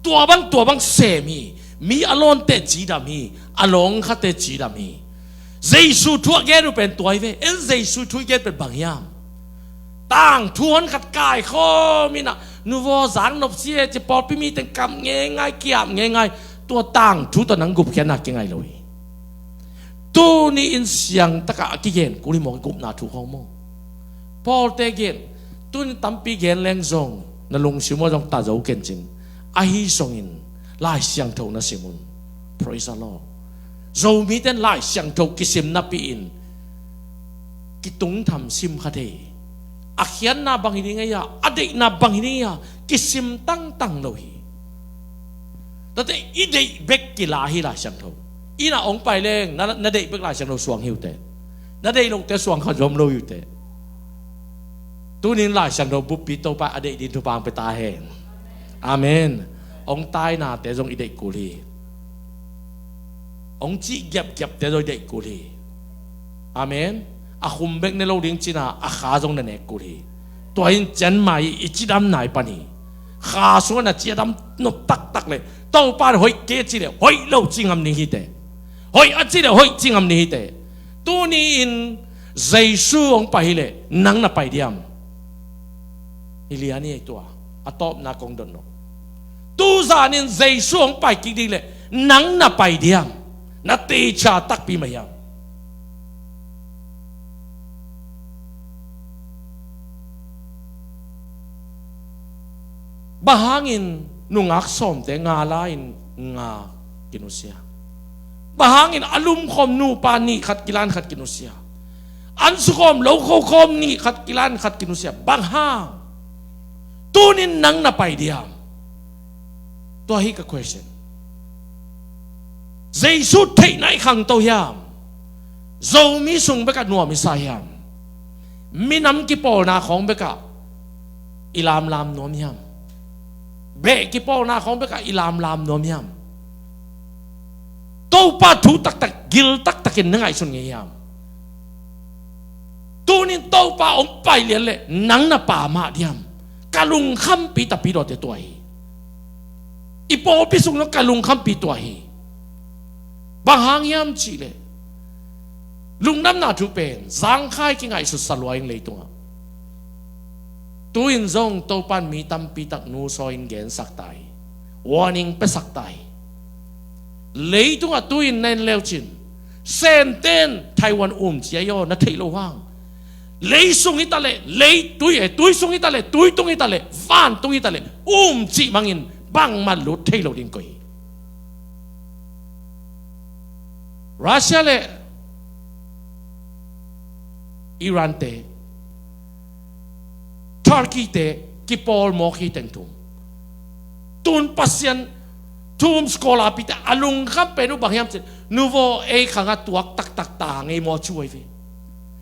Tua bang tua bang sem hi. Mi a lawnte cidam hi. A lawngkhate cidam hi. Jesu thu a gen uh pen tua hi ve. En Jesu thu i gen pen bang hiam? Tangthu hon khat kaikhawm in ah, nuvaw zang nop si e ci pawlpi mi teng kam ngeingai, kiap ngeingai. Tua tangthu tawh nang gupkhiatna kingai lo hi. Tuni in siangtakah a kigen kul hi mawk, i gupna thu khawng maw? Pawlte gen, tuni tampi gen leng zong na lungsim uh zong ta zo kencin. Ahi zongin Lai Siangtho na sim un. Praise the Lord. Zomite in Lai Siangtho kisim napi in kitungtham sim kha thei. A khiatna bang hi ding ei a, a deihna bang hi ding ei a, kisim tangtang lo hi. Tate i deih bek kila hi Lai Siangtho. Inn ah hong pai leng na, na deih bek Lai Siangtho suang hi uh teh. Na deih lote suang kha zom lo hi uh teh. Tunin Lai Siangtho buppi Topa a deih ding thupha hong pia ta hen. Amen. Hong tainate zong i deih kul hi. Hong cih giapgiapte zong i deih kul hi. Amen. A khum bek ne lo ding cina a kha zong na nek kul hi. Tua in cianmai i cidamna i pan hi. Kha sungah na cidam nop taktak leh Topa in hoih kei ci leh hoih lo ci ngam ding hi teh. Hoih a ci leh hoih ci ngam ding hi teh. Tuni in Jesu hong pai hi leh nang na pai diam? Hi lian hi ei tua. A tawpna kong dot nop. Tuzan in Jesu hong pai kik ding leh nang na pai diam? Na teacher takpi mah hiam? Bang hangin nungak sawmte nga la in nga kinusia? Bang hangin a lumkhawm nupa nih khat kilan khat kinusia? An sukhawm lokhawkhawm nih khat kilan khat kinusia? Bang hang? Tunin nang na pai diam? Tua hi ka question. Jesu theihna i khangto hiam? Zomi sung bekah nuam i sa hiam? Minam kipawlna khawng bekah i lamlam nuam hiam? Beh kipawlna khawng bekah i lamlam nuam hiam? Topa thu taktak gil taktakin na ngaihsun ngei hiam? Tunin Topa hong pai lian leh nang na pa mah diam? Ka lungkhampi tapi dawte tua hi. I pawlpi sung zong ka lungkhampi tua hi. Bang hang hiam cihleh, lungdamna thu pen zangkhai kingaihsut sa lua in leitungah. Tu-in zong Topa in mi tampi tak nusawi in gensak ta hi. Warning piasak ta hi. Leitungah tu-in na en leucin, Sente in Taiwan um ci a hi aw, na theih loh hang. Lei sung hi ta leh, lei tui, eh, tui sung hi ta leh, tui tung hi ta leh, van tung hi ta leh, um cih mangin bangmah lut thei lo ding koih hi. Russia le Iran te, Turkey te kipawl mawk hi teng thum. Tun Pasian thu-um scholar pite a lungkham pen uh bang hiam cih leh, nuvaw ei khangah tuak taktak ta ngei maw a ci uh ahi ve.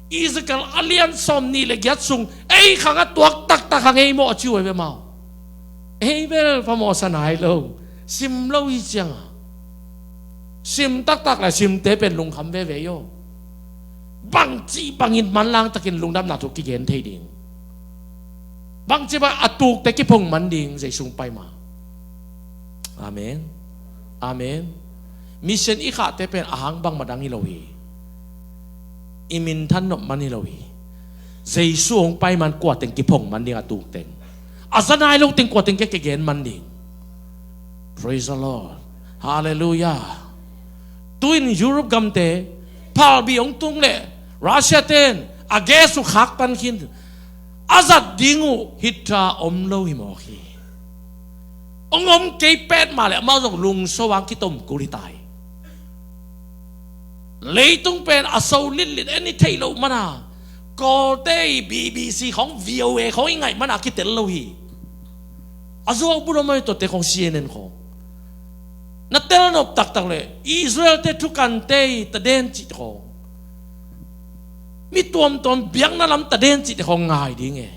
Ezekiel a lian sawm nih le giat sung ei khangah tuak taktak a ngei maw a ci uh ahi ve mau. Ei bel phamawhsa nai lo, sim lo hi cianga. Sim taktak le simte pen lungkham veve hi aw. Bangci bangin manlang takin lungdamna thu kigen thei ding. Bangci bang a tukte kiphong man ding Jesu hong pai ma. Amen. Amen. Mission i khahte pen ahang bangmah dang hi lo hi. I minthan nop man hi lo hi. Jesu hong pai man kua teng kiphong man ding a tuk teng. A za nai lo teng kua teng kia kigen man ding. Praise the Lord. Hallelujah. Tuin Europe gamte phalbi hong tung le Russia ten a gas uh khak pan khin a zat ding uh hitra om lo hi mawk hi. Hong om kei pet mah le amau zong lungso ang kitom kul hi tai. Leitung pen a so litlit en i theih loh mana Kawlte i B B C khong V O A khong i ngaih mana kitel lo hi. A zuau bu lo mai tuate khong C N N khong na tel nop taktak le Israel te thukante i taden cih khong mi tuamtuam biakna lam taden cihte khong ngai ding e.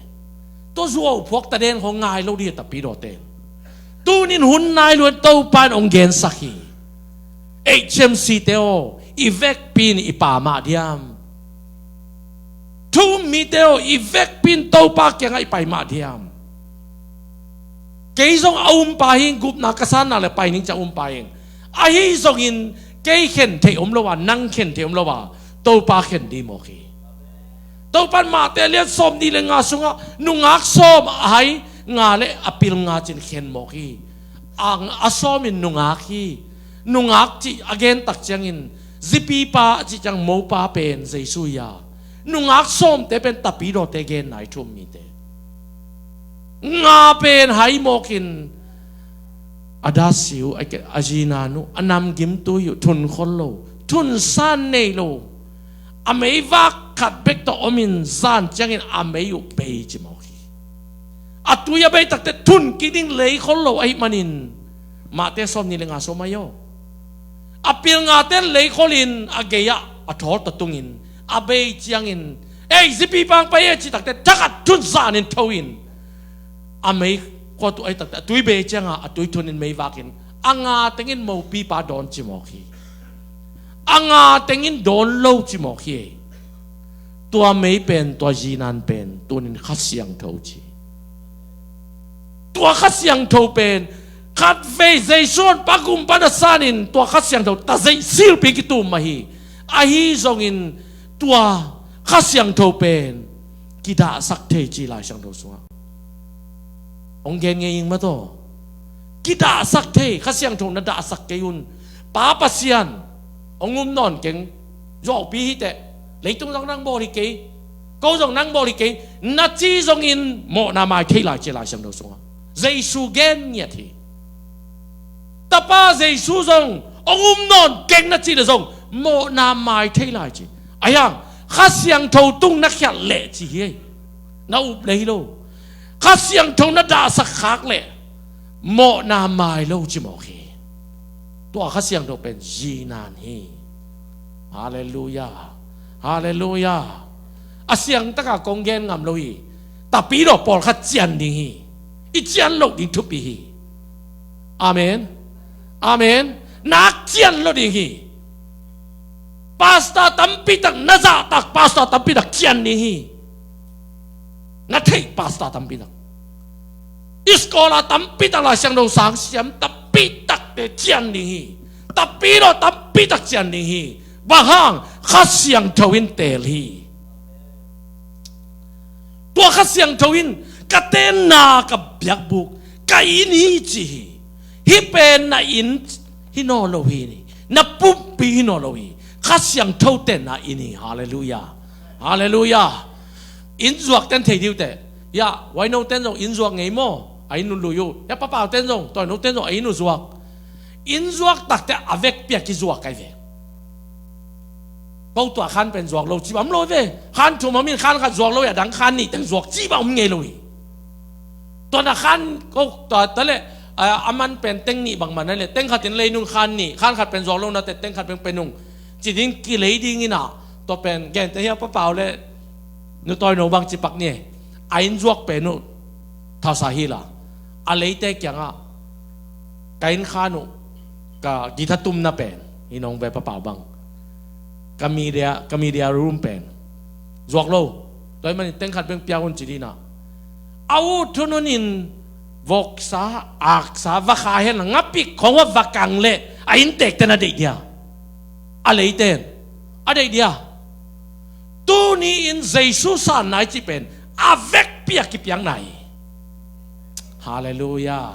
Tua zuau phuak taden khong ngai lo ding e tapidawte. Tunin hun nai luan Topa in hong gensak hi. H M C te aw i vekpi in i pa mah diam? Thu um mite aw i vekpi in Topa kiangah i pai mah diam? Kei zong a um pa hi ing, gupna ka sanna le pai ning ciang um pa hi ing. Ahi zongin kei khen theih om lo a, nang khen theih om lo a, Topa khen ding mawk hi. Topa in Mate lian sawm nih le nga sungah nungak sawm a hai nga le a pil nga cin khen mawk hi. A, a sawm in nungak hi. Nungak cih a gen tak ciangin zipipa cih ciang mopa pen Jesu hi a, nungak sawmte pen tapidawte genna i thu um mite. Nga pen hai mawkin a dasiu a zina nu a namgim tui uh thun khol lo, thun san nei lo, a meivak khat bek tawh omin zan ciangin a mei uh bei ci mawk hi. A tui a bei takte thun kik ding lei khol lo ahi manin Mate sawm nih le nga sawm ahi aw. A pil ngate lei kholin a gei-ah a thawl tawh tungin a bei ciangin ei zipi pang pai e cih takte thakhat thun zanin tho in a mei khuat uh ahi takte a tui bei cianga a tui thunin mei vakin a nga tengin mopipa dawn ci mawk hi. A nga tengin dawn lo ci mawk hi. Tua mei pen tua zinan pen tunin Kha Siangtho ci. Tua Kha Siangtho pen khatvei Jesu honpa gum pan a sanin tua Kha Siangtho tazeih silpi kitum ahi. Ahi zongin tua Kha Siangtho pen kidahsak thei ci Lai Siangtho sungah hong gen ngei ing mataw. Kidahsak thei, Kha Siangtho na dahsak kei un. Pa Pasian hong um nawn keng, zuaupi hiteh, leitung zong nang bawl hi kei, ko zong nang bawl hi kei, na ci zongin mawhna mai thei lai ci Lai Siangtho sungah Jesu gen ngiat hi. Tapa Jesu zong hong um nawn keng na cih le zong mawhna mai thei lai ci. Ahiang Kha Siangtho tung na khialh leh ci hi. Na up le hi lo. Kha Siangtho na dahsak khak leh mawhna mai lo ci mawk hi. Tua Kha Siangtho pen zinan hi. Halleluiah. Halleluiah. A siangtaka kong gen ngam lo hi. Tapidaw pawlkhat cian ding hi. I cian loh ding thupi hi. Amen. Amen. Nak cian lo ding hi. Pastor tampitak na zahtak, pastor tampitak cian ding hi. Na theih pastor tampitak, iskola tampitak, Lai Siangtho sang siam tampitakte cian ding hi. Tapidaw tampitak cian ding hi. Bang hang? Kha Siangtho in teel hi. Tua Kha Siangtho in ka tenna ka biakbuk ka inn hi ci hi. Hih pen na inn hi naw lo hi ni. Na pumpi hi naw lo hi. Kha Siangtho tenna inn hi. Halleluiah. Halleluiah. Inn zuak ten thei diu teh. Ya, huai no ten zong inn zuak ngei maw? A inn uh lui uh. Ya, papau ten zong, tawi no ten zong a inn uh zuak. Inn zuak takte a vekpi a kizuak kai ve. Ko tua khan pen zuak lo ci bang om lo ve. Khan thum om in khan khat zuak lo ya, dang khan nih teng zuak ci bang om ngei lo hi. Tua na khan ko tua ta le, a, a man pen teng nih bang man a le, teng khat in lei nung khan nih, khan khat pen zuak lo na te, teng khat pen pen nung ci ding kilei ding ina, tua pen gen te hia papau le nu tawi no bang ci pak ni. A inn zuak pen uh thasa hi la, a leite kiangah ka inn khan uh ka githa tumna pen hi nong ve papau bang. Ka media, ka media room pen zuak lo. Tua ahih manin teng khat beng piak un ci dih na. A ut thunun in voksa, aksa, va kha hen la ngapik khong va va kang leh a innteekte na deih dia? A leite in a deih dia? Tuni in Jesu sanna i cih pen a vekpi a kipiakna hi. Halleluiah.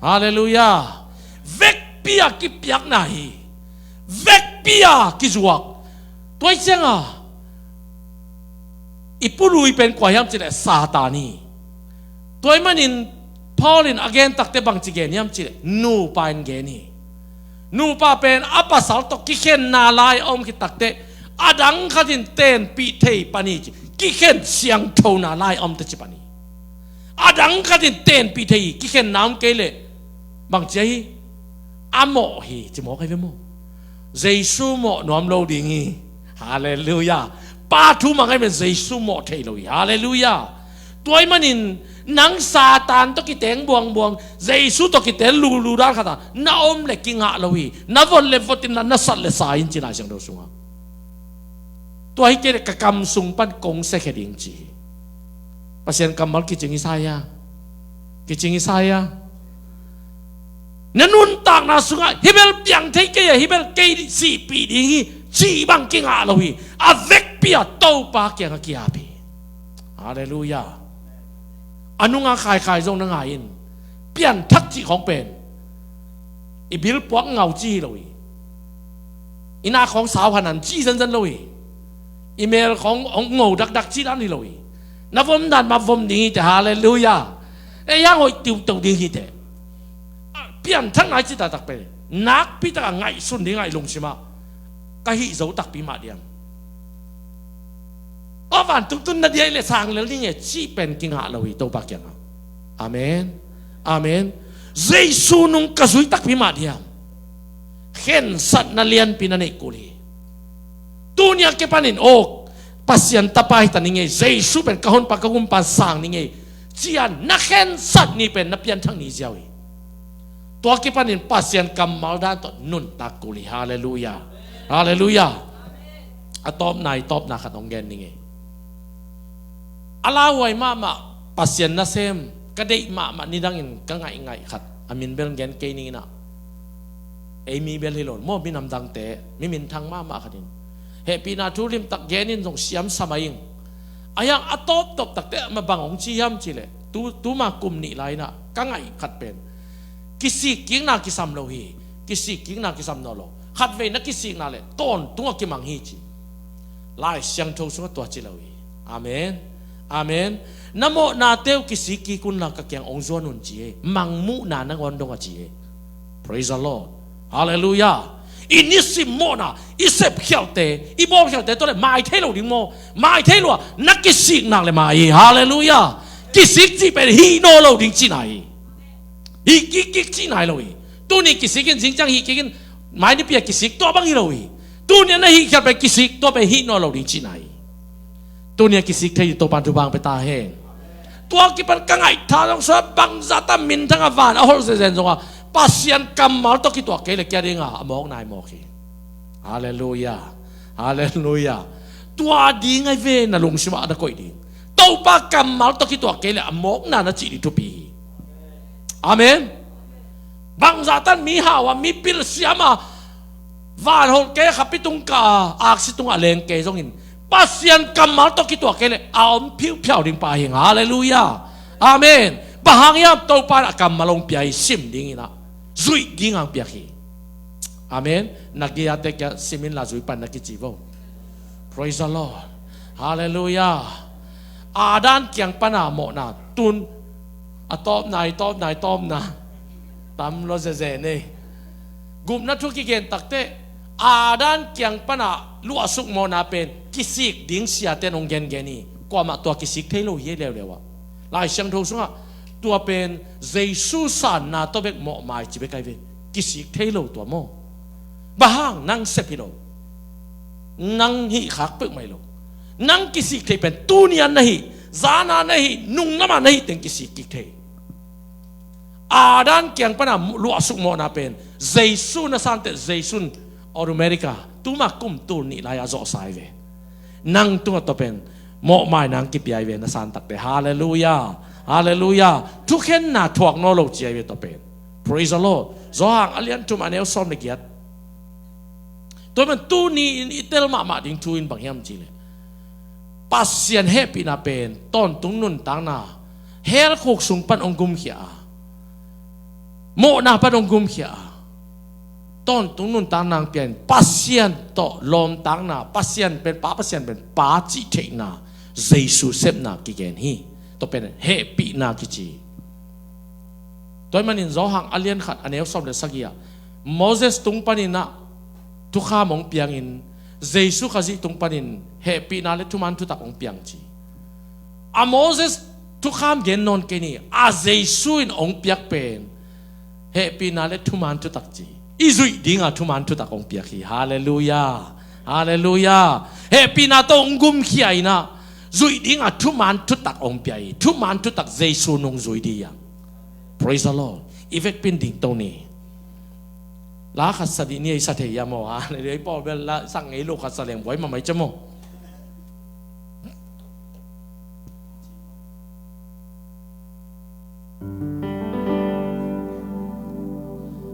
Halleluiah. Vekpi a kipiakna hi. Vekpi a kizuak. Tua hi cianga i pului pen kua hiam cileh Satan hi. Tua ahih manin Paul in a gen takteh bangci gen hiam cileh nupa in gen hi. Nupa pen a pasal tawh kikhenna lai a om khit takteh a dang khat in tenpih thei pan hi ci. Kikhen siangthona lai a om teci pan hi. A dang khat in tenpih thei hi. Kikhenna om kei leh bangci ahi? A mawh hi ci mawk ahi ve maw? Jesu mawh nuam lo ding hi. Halleluiah. Pa thu mang ahi men Jesu mawh thei lo hi. Halleluiah. Tua ahih manin nang Satan tawh kiteng buangbuang, Jesu tawh kiteng lulu dan khat a na om le kingah lo hi. Na vot le vot in, na sat le sa in ci Lai Siangtho sungah. Tua hi kei le ka kam sung pan kong siakhia ding ci hi. Pasian kammal kicing hi sa hia? Kicing hi sa hia? Na nuntakna sungah hih bel piang thei kei a, hih bel kei sihpih ding hi cih bang kingah lo hi. A vekpi a Topa kiangah ki-ap hi. Halleluiah. A nunga khaikhai zong na ngai in. Pianthak cih khawng pen i bil puak ngau ci hi lo hi. I nak khawng sau hanan ci zenzen lo hi. I mel khawng hong ngo dakdak ci dan hi lo hi. Na vom dan mah vom ding hi teh. Halleluiah. Ei hang hoih tiuto ding hi teh. Pianthakna i ci taktak pen nakpi taka ngaihsun ding a i lungsimah ka hih zo takpi mah diam? Aw, vantung tun na dia i le sang lel ding e cih pen kingah lo hi Topa kiangah. Amen. Amen. Jesu nung ka zui takpi mah diam? Khensatna lianpi na neih kul hi. Tuni a kipanin aw, Pasian tapa hi ta ning ei, Jesu pen ka honpa ka gumpa sang ning ei, ci-a na khensat ni pen na pianthak ni ziau hi. Tua kipanin Pasian kammal dan tawh nuntak kul hi. Halleluiah. Halleluiah. A tawpna, i tawpna khat hong gen ning ei. A lauhuai mahmah, Pasian nasem ka deih mahmah nidangin ka ngaihngaih khat a min bel gen kei ning inah. Ei mi bel hi lo maw, minam dangte mi minthang mahmah khatin hehpihna thu limtak genin zong siam sa mai ing. A hiang a tawptawp takte mah bang hong ci hiam cihleh, tu, tuma kum nih lai inah ka ngaih khat pen kisik kikna kisam lo hi. Kisik kikna kisam nawn lo. Khatvei na kisikna le tawntung a kimang hi ci. Lai Siangtho sungah tua ci lo hi. Amen. Amen. Na mawhnate uh kisik kik unla ka kiang hong zuan un ci hi. Mangmuhna nangawn dong a ci hi. Praise the Lord. Halleluiah. I nisim mawhna, i sepkhialte, i bawlkhialte tawh le mai thei lo ding maw? Mai thei lo a, na kisik nak le mai hi. Halleluiah. Kisik cih pen hih nawn lo ding cihna hi. Hih kikkik cihna hi lo hi. Tuni kisik in zingciang hih kik in, mai nipi a kisik tua bang hi lo hi. Tuni a na hih khiat pen kisik tua pen hih nawn lo ding cihna hi. Tuni a kisik thei ding Topan thupha hong pia ta hen. Tua kipan ka ngaih tha zong sua bangzah ta minthang a van a holh zenzen zong a Pasian kammal tawh kituak kei le kia dinga a mawk nai mawk hi. Halleluiah. Halleluiah. Tua ding ai ve na lungsimah a na koih ding. Topa kammal tawh kituak kei le a mawkna na cih ding thupi hi. Amen. Bangzah tan mi hau a, mi pilsiam a, vanholh kei khapi tung kah a, aksi tungah leng kei zongin Pasian kammal tawh kituak kei le a om phiuphiau ding pa hi ing. Halleluiah. Amen. Bang hang hiam? Topa in a kammal hong pia hi, sim ding inah, zuih ding hong piak hi. Amen. Na gei-ate kia sim inla zui pan na kici vo. Praise the Lord. Halleluiah. Adam kiang pana mawhna tun a tawpna, i tawpna, i tawpna tam lo zeze nei. Gupna thu kigen takte Adam kiang pana luahsuk mawhna pen kisik ding siate in hong gengen hi. Kuamah tua kisik thei lo hi leuleu ah. Lai Siangtho sungah tua pen Jesu sanna tawh bek mawh mai ci bek ai ve. Kisik thei lo tua maw? Bang hang? Nang sep hi lo. Nang hih khak peuhmah hi lo. Nang kisik thei pen tuni a na hih, zana na hih, nunglamah na hih teng kisik kik thei. Adam kiang pana luahsuk mawhna pen Jesu na santeh Jesu in Or America, tuma kum tul nih lai a zawhsa hi ve. Nang tungah tua pen mawhmai nang kipia hi ve, na santakte. Halleluiah. Halleluiah. Thukhenna thuak nawn lo ci hi ve tua pen. Praise the Lord. Johan a lian thum a neu sawm le giat. Tua man tuni in i tel mahmah ding thu in bang hiam cih leh, Pasian hehpihna pen tawntung nuntakna, hell khuk sung pan hong gumkhia a, mawhna pan hong gumkhia a, tawntung nuntakna hong pia in Pasian tawh lawmtakna, Pasian pen Pa, Pasian pen Pa cih theihna, Jesu sepna kigen hi. Tua pen hehpihna kici. Tua ahih manin Johan a lian khat a neu sawm le sagih ah Moses tung panin ah thukham hong piangin, Jesu Khazih tung panin hehpihna le thuman thutak hong piang ci. A Moses thukham gen nawn kei ni, a Jesu in hong piak pen hehpihna le thuman thutak ci. I zuih dinga thuman thutak hong piak hi. Halleluiah. Halleluiah. Hehpihna tawh hong gumkhia in ah zuih dinga thuman thutak hong pia hi. Thuman thutak Jesu nung zui ding hi a. Praise the Lord. I vekpi in dingto ni. La khat sa dih ni, i sa thei hiam aw? Halleluiah. I pawl bel la sak ngei lo khat sa leng buai mahmah hi cia maw.